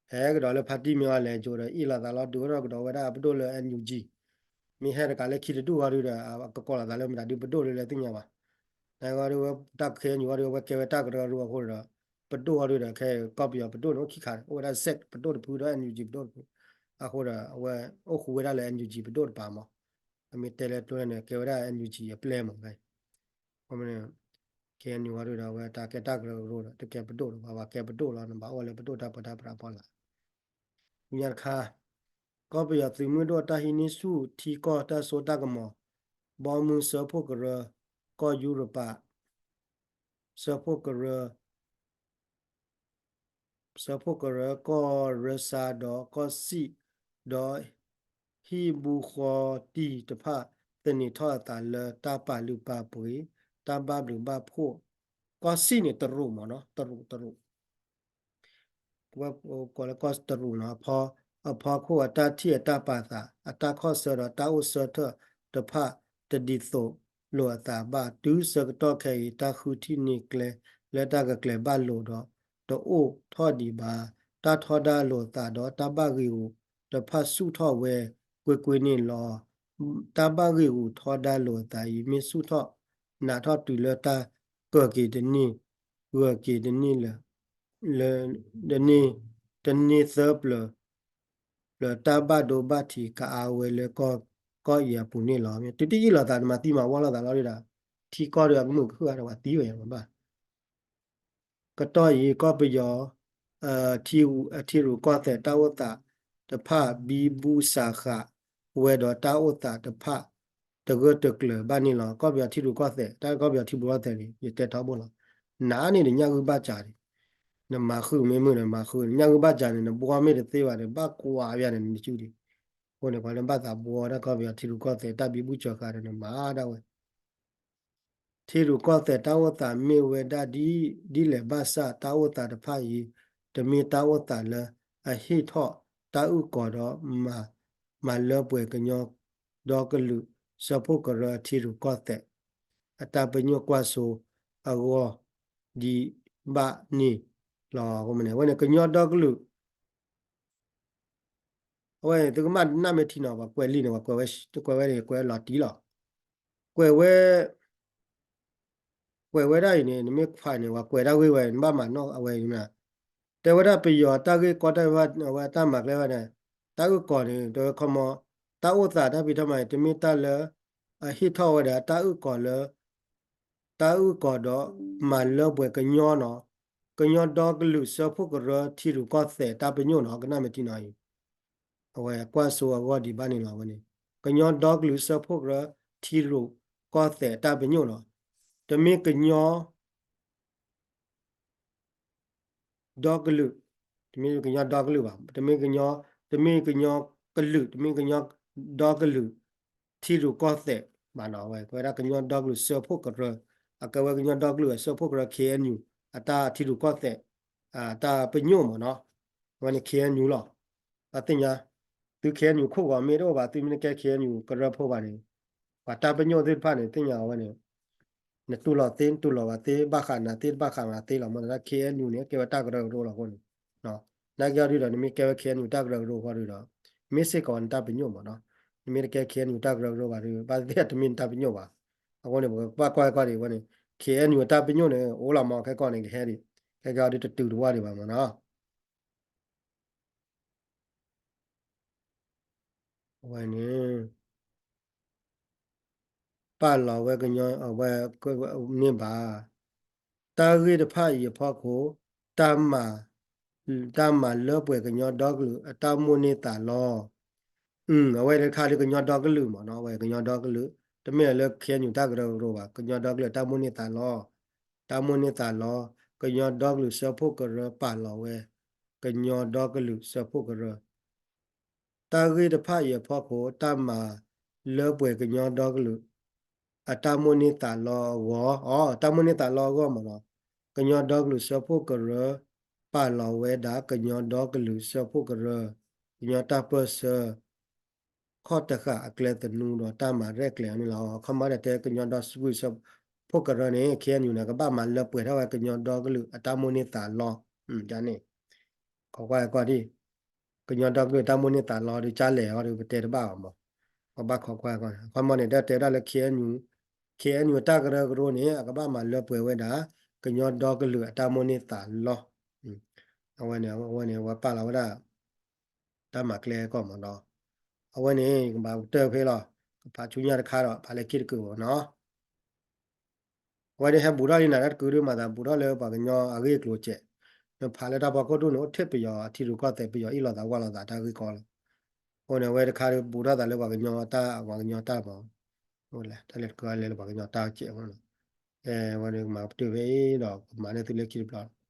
ဟဲကဒီးလၢ ဖါတံၢ်မ့ၢ်အီၤလဲၣ်အစိၤဒီး အ့ၣ်လိာ်သးလီၤ ဒုးအိၣ်ထီၣ်ကဒီးဝဲဒၣ်ပဒိၣ်လၢ NUG, မ့ၢ်ဟဲတကးလၢခံတဒူၣ်ဃီဒုဒီး အကကိးလိာ်သးလၢမတၤဒုပဒိၣ်လၢလဲၣ်သ့ၣ်ညါဘၣ်. နဂီၢ်ဒုဝဲတၢ်ခဲအံၤညီဂီၢ်ဒုဝဲကဲဝဲတၢ်ကရၢကရိအဃိဒီး ပဒိၣ်ဃီဒုဒီး ခဲကီၢ်ပယီၤပဒိၣ်န့ၣ်အိၣ်ခံခါန့ၣ် အိၣ်ဝဲဒၣ် စဲး ပဒိၣ်တဖုဒီး NUG ပဒိၣ်တဖု, အဃိဒီးအဝဲအိၣ်ဃူဝဲဒၣ်လၢ NUG ပဒိၣ်တပၤမး, အမ့ၢ်တဲလၢကျိန့ၣ် ကဲဝဲဒၣ် NUG အပျဲၢ်မး, ခဲအံၤညီဂီၢ်ဒုဒီး အဝဲတၢ်ကဲတၢ်ကရၢကရိဒီး တကဲပဒိၣ်လၢၤဘၣ်, ပှၤကဲပဒိၣ်လီၤ နဘၣ်အိၣ်လၢပဒိၣ်တၢ်ပၢတၢ်ပြးဖီလာ် ညါတခါ, ကီၢ်ပယီၤသုးမုၢ်ဒိၣ်တၢ်ဟံးန့ၢ်ဆူၣ်ထံကီၢ်တၢ်စိတၢ်ကမီၤ, ဘီမုၢ်စၢဖှိၣ်ကရၢ, ကီၢ်ယူရပၤ, စၢဖှိၣ်ကရၢ, စၢဖှိၣ်ကရၢကီၢ်ရၢစါဒီးကီၢ်စံၣ်, ဒီးဟံၣ်ဘူးဃီတံၢ်တဖၣ် သန့ၤထီၣ်အသးလၢတၢ်ပာ်လုၢ်ပာ်ပှ့ၤ, တၢ်ဘၣ်ဘျုးဘၣ်ဖှိၣ်, ကီၢ်စံၣ်န့ၣ်တရူးမးနီၤ, တရူး တရူး ဝဲကိးလၢကီၢ်တရူးနီၤ, အဖီ အဖီခိၣ်အတၢ်ထံၣ်အတၢ်ပာ်သး အတၢ်ခီၣ်ဆၢဒီးတၢ်အိၣ်ဆၢထၢၣ်တဖၣ် တဒ်သိးလိာ်အသးဘၣ်, တုၤဆၢကတီၢ်ခဲအံၤ တၢ်ဃုထံၣ်န့ၢ်ကျဲလၢတၢ်ကကျဲၤဘၣ်လိာ်ဒီး တအိၣ်ထီၣ်ဒံးဘၣ်, တၢ်ထီဒါလိာ်အသးဒီးတၢ်ဘၣ်ဂံာ်ဂူာ်တဖၣ်ဆူၣ်ထီၣ်ဝဲကွ့ၢ်ကွ့ၢ်န့ၣ်လီၤ. တၢ်ဘၣ်ဂံာ်ဂူာ်ထီဒါလိာ်အသးအံၤ မ့ၢ်ဆူၣ်ထီၣ်နးထီၣ်တုၤလၢတၢ်ကၢၤက့ၤတန့ၢ် ဂၢၤက့ၤတန့ၢ်လၢ တန့ၢ် တန့ၢ်သၢပျၢၤ ပျၢၤတၢ်ဘၣ်ဒိဘၣ်ထံးကအါဝဲလၢကီၢ်အံၤအပူၤန့ၣ်လီၤ. တုၤတယံာ်လိာ်သးန့ၣ် မၤသံမၤဝီလိာ်သးလီၤဒုဒီး ထံကီၢ်ဒီးအကမုာ်ကဟုၣ်ဂၤဒီးပှၤသံဝဲယၤမးဘၣ် ကတီၢ်အံၤ ကီၢ်ပယီၤ ထံရူၢ်ကီၢ်သဲးတၢ်အိၣ်သးတဖၣ် ဘံဘူစးဃးဝဲဒီးတၢ်အိၣ်သးတဖၣ် တဂၢၢ်တကျၢၤဘၣ်န့ၣ်လီၤ. ကီၢ်ပယီၤထံရူၢ်ကီၢ်သဲး တၢ်ကီၢ်ပယီၤထံရူၢ်ကီၢ်သဲးန့ၣ် ယတဲထီဘိလီၤ. နးန့ၣ်ဒီးညၣ်ဂုၢ်ဘၣ်စးန့ၣ် နမၤဃုာ်မ့ၢ်မုာ်ဒီးမၤဃုာ် ညၣ်ဂုၢ်ဘၣ်စးန့ၣ် နဘှီမ့ၢ်တသ့ဘၣ်ဒီး ဘၣ်ကွၢ်ဝဲန့ၣ် နစုဒံး အဃိန့ၣ် ပှၤလၢဘၣ်သးဘှီတၢ်ကီၢ်ပယီၤထံရူၢ်ကီၢ်သဲး တၢ်ဘံဘူစးဃးဒီးနမၤဒၣ်ဝဲ ထံရူၢ်ကီၢ်သဲးတၢ်အိၣ်သးမ့ၢ်ဝဲဒၣ်ဒ်လဲၣ်ဘၣ်ဆၣ် တၢ်အိၣ်သးတဖၣ်အံၤ တမ့ၢ်တၢ်အိၣ်သးလၢအဟ့ၣ်ထီၣ်တၢ်အုၣ်ကီၤဒီး မၤလၢပှဲၤကညီဒီကလုာ် စၢဖှိၣ်ကရၢထံရူၢ်ကီၢ်သဲး အတၢ်ပညိၣ်ကွၢ်စိအဂီၢ်ဒံးဘၣ်န့ၣ်လီၤ. အဝဲန့ၣ် ကညီဒီကလုာ် အဝဲန့ၣ် သုကမၣ်နၢ်မ့ၢ်ထံနီၤ ပှၤကွဲးလံာ်န့ၣ် ပှၤကွဲးဝဲ ကွဲးဝဲန့ၣ် ကွဲးလီၤတံၢ်လီၤ. ကွဲးဝဲ ကွဲးဝဲဒၣ်အံၤန့ၣ် နမ့ၢ်ခွါန့ၣ် ပှၤကွဲးတၢ်ဂ့ၢ်ဝဲ နဘၣ်မၤနီၣ်အဝဲအံၤမး တဲဝဲဒၣ်ပယီၤတၢ်ဂ့ၢ်ကီတၢ်ဂ့ၢ်ဘၣ် အဝဲတၢ်မၤကျဲဝဲန့ၣ် တၢ်အုၣ်ကီၤန့ၣ် တဲဝဲခီမီ တၢ်အိၣ်သးတၢ်ဖံးတၢ်မၤန့ၣ် တမ့ၢ်တၢ်လၢ အဟ့ၣ်ထီၣ်ဝဲဒၣ်တၢ်အုၣ်ကီၤလၢ တၢ်အုၣ်ကီၤဒီးမၤလၢပှဲၤကညီနီၤ, ကညီဒီကလုာ်စၢဖှိၣ်ကရၢထံရူၢ်ကီၢ်သဲးတၢ်ပညိၣ်နီၤ ကနၣ်မ့ၢ်ထံနီၤအံၤ အဝဲကွၢ်စိအဂီၢ်ဒံးဘၣ်န့ၣ်လီၤ. အဝဲန့ၣ် ကညီဒီကလုာ်စၢဖှိၣ်ကရၢ ထံရူၢ်ကီၢ်သဲးတၢ်ပညိၣ်လီၤ. တမ့ၢ်ကညီ ဒီကလုာ်, တမ့ၢ်ကညီဒီကလုာ်ဘၣ်, တမ့ၢ်ကညီ, တမ့ၢ်ကညီကလုာ်, တမ့ၢ်ကညီဒီကလုာ် ထံရူၢ်ကီၢ်သဲးဘၣ်နီၤ. အဝဲကဲဝဲဒၣ်ကညီဒီကလုာ်စၢဖှိၣ်ကရၢ, အကဲဝဲကညီဒီကလုာ်အစၢဖှိၣ်ကရၢ ခ့ၣ်အဲၣ်ယူၣ် အတၢ်ထံရူၢ်ကီၢ်သဲး အတၢ်ပညိၣ်မ့ၢ်နီၤ. အဝဲန့ၣ် ခ့ၣ်အဲၣ်ယူၣ် လီၤ. ပှၤသ့ၣ်ညါ, သု ခ့ၣ်အဲၣ်ယူၣ် ခိၣ်ဂီၤမ့ၢ်တအိၣ်ဘၣ်, သုမ့ၢ်တကဲ ခ့ၣ်အဲၣ်ယူၣ် ကရၢဖိဘၣ်န့ၣ်, ပှၤတၢ်ပညိၣ်သ့ၣ်တဖၣ်န့ၣ် သ့ၣ်ညါအဝဲန့ၣ် နတူၢ်လိာ်သ့ နတူၢ်လိာ်ဘၣ်သ့, ဘၣ်ဃးနၤသ့ တဘၣ်ဃးနၤသ့လီၤ. မ့ၢ်သး ခ့ၣ်အဲၣ်ယူၣ် န့ၣ် ကဲဝဲတၢ်ကရၢကရိလီၤအဃိန့ၣ်, နာ်က့အီၤဒုဒီး နမ့ၢ်ကဲဝဲ ခ့ၣ်အဲၣ်ယူၣ် တၢ်ကရၢကရိအဃိဒီး မ့ၢ်စ့ၢ်ကီးနတၢ်ပညိၣ်မ့ၢ်နီၤ. နမ့ၢ်တကဲ ခ့ၣ်အဲၣ်ယူၣ် တၢ်ကရၢကရိဘၣ်ဒီး ဘၣ်သ့ၣ်သ့ၣ်တမ့ၢ်နတၢ်ပညိၣ်ဘၣ်. အဃိန့ၣ် ပကဘၣ်ကွၢ်ကီၢ်ဒံးဝဲန့ၣ် ခ့ၣ်အဲၣ်ယူၣ် အတၢ်ပညိၣ်န့ၣ် အိၣ်လီၤမ့ၢ်ခဲကီၢ်န့ၣ် ကဟဲဒံး, ခဲကီၢ်ဒုတတုၤတဝၢ်ဒံးဘၣ်မ့ၢ်နီၤ. အဝဲန့ၣ် ပာ်လီၤဝဲကညီ အဝဲ န့ၢ်ဘၣ်. တၢ်ဂ့ၢ်တဖၣ်အံၤအဖီခိၣ် တၢ်မၤ တၢ်မၤလၢပှဲၤကညီဒီကလုာ်အတၢ်မိၣ်န့ၢ်သးလီ. အဝဲတခါဒုးကညီဒီကလုာ်မ့ၢ်နီၤ, အဝဲကညီဒီကလုာ် တမ့ၢ်လၢ ခ့ၣ်အဲၣ်ယူၣ် တၢ်ကရၢကရိဘၣ်, ကညီဒီကလုာ်အတၢ်မိၣ်န့ၢ်သးလီ, တၢ်မိၣ်န့ၢ်သးလီ, ကညီဒီကလုာ်စၢဖှိၣ်ကရၢပာ်လီၤဝဲ ကညီဒီကလုာ်စၢဖှိၣ်ကရၢ တၢ်ဂ့ၢ်တဖၣ်အံၤအဖီခိၣ် တၢ်မၤလၢပှဲၤကညီဒီကလုာ် အတၢ်မိၣ်န့ၢ်သးလီအဂီၢ်, အတၢ်မိၣ်န့ၢ်သးလီအဂီၢ်မ့ၢ်နီၤ, ကညီဒီကလုာ်စၢဖှိၣ်ကရၢ ပာ်လီၤဝဲဒၣ် ကညီဒီကလုာ်စၢဖှိၣ်ကရၢ ကညီတၢ်ပၢၢ်ဆၢ ခီၣ်တဃာ်အကျဲသနူဒီးတၢ်မၤရဲၣ်ကျဲၤအီၤန့ၣ်လီၤ. အခီမ့ၢ်တၢ်တဲ ကညီဒီကလုာ်စၢဖှိၣ်ကရၢန့ၣ် ခ့ၣ်အဲၣ်ယူၣ် န့ၣ် ကဘၣ်မၤလၢပှဲၤထီၣ်ဝဲကညီဒီကလုာ်အတၢ်မိၣ်န့ၢ်သးလီ, န့ၣ် ခိးကွၢ်ကီၢ်ဒံး ကညီဒီကလုာ်တၢ်မိၣ်န့ၢ်သးလီဒီး ကလဲၣ်အီၤဒီး ပတဲတဘၣ်အီၤမး, ပဘၣ်ခိးကွၢ်ကီၢ်န့ၣ် အခီမ့ၢ်န့ၣ် တၢ်တဲဝဲဒၣ်လၢ ခ့ၣ်အဲၣ်ယူၣ် ခ့ၣ်အဲၣ်ယူၣ် အတၢ်ကရၢကရိန့ၣ် အကဘၣ်မၤလၢပှဲၤဝဲဒၣ် ကညီဒီကလုာ်အတၢ်မိၣ်န့ၢ်သးလီ, အဝဲန့ၣ် အဝဲန့ၣ် အဝဲပာ်လီၤဝဲဒၣ် တၢ်မၤကျဲကီၢ်မးနီၤ, အဝဲန့ၣ် ယကဘၣ်တၢၢ်ဖဲလီၤ, ကဖးဆူညါတခါဒီး ဖးလၢခံတကုာ်မးနီၤ. အဝဲဒၣ်ဟဲဘူးထီၣ်လံနၤတၢ်တကုာ်ဒုး မၤသးဘူးထီၣ်လၢပှၤကညီအဂ့ၢ်အကျိၤစဲး, နဖးလၢတၢ်ဖီခိၣ်ဒိၣ်န့ၣ် အိၣ်ထဲပယီၤအထံရူၢ်ကီၢ်သဲး ပယီၤအ့ၣ်လိာ်သးဝၢ်လိာ်သးတၢ်ဂ့ၢ်ကီလီၤ. အဃိန့ၣ် အဝဲတခါဒုးဘူးထီၣ်သးလၢပှၤကညီတၢ် ပှၤကညီတၢ်မး, တၢ်လဲၤတကုာ်လဲၤလၢပှၤကညီတၢ်စဲးအဃိန့ၣ်, အဝဲန့ၣ် ကမၤပတုာ်ဖဲအံၤဒီး ကမၤန့ၢ်သုလၢခံတဘျီလီၤ.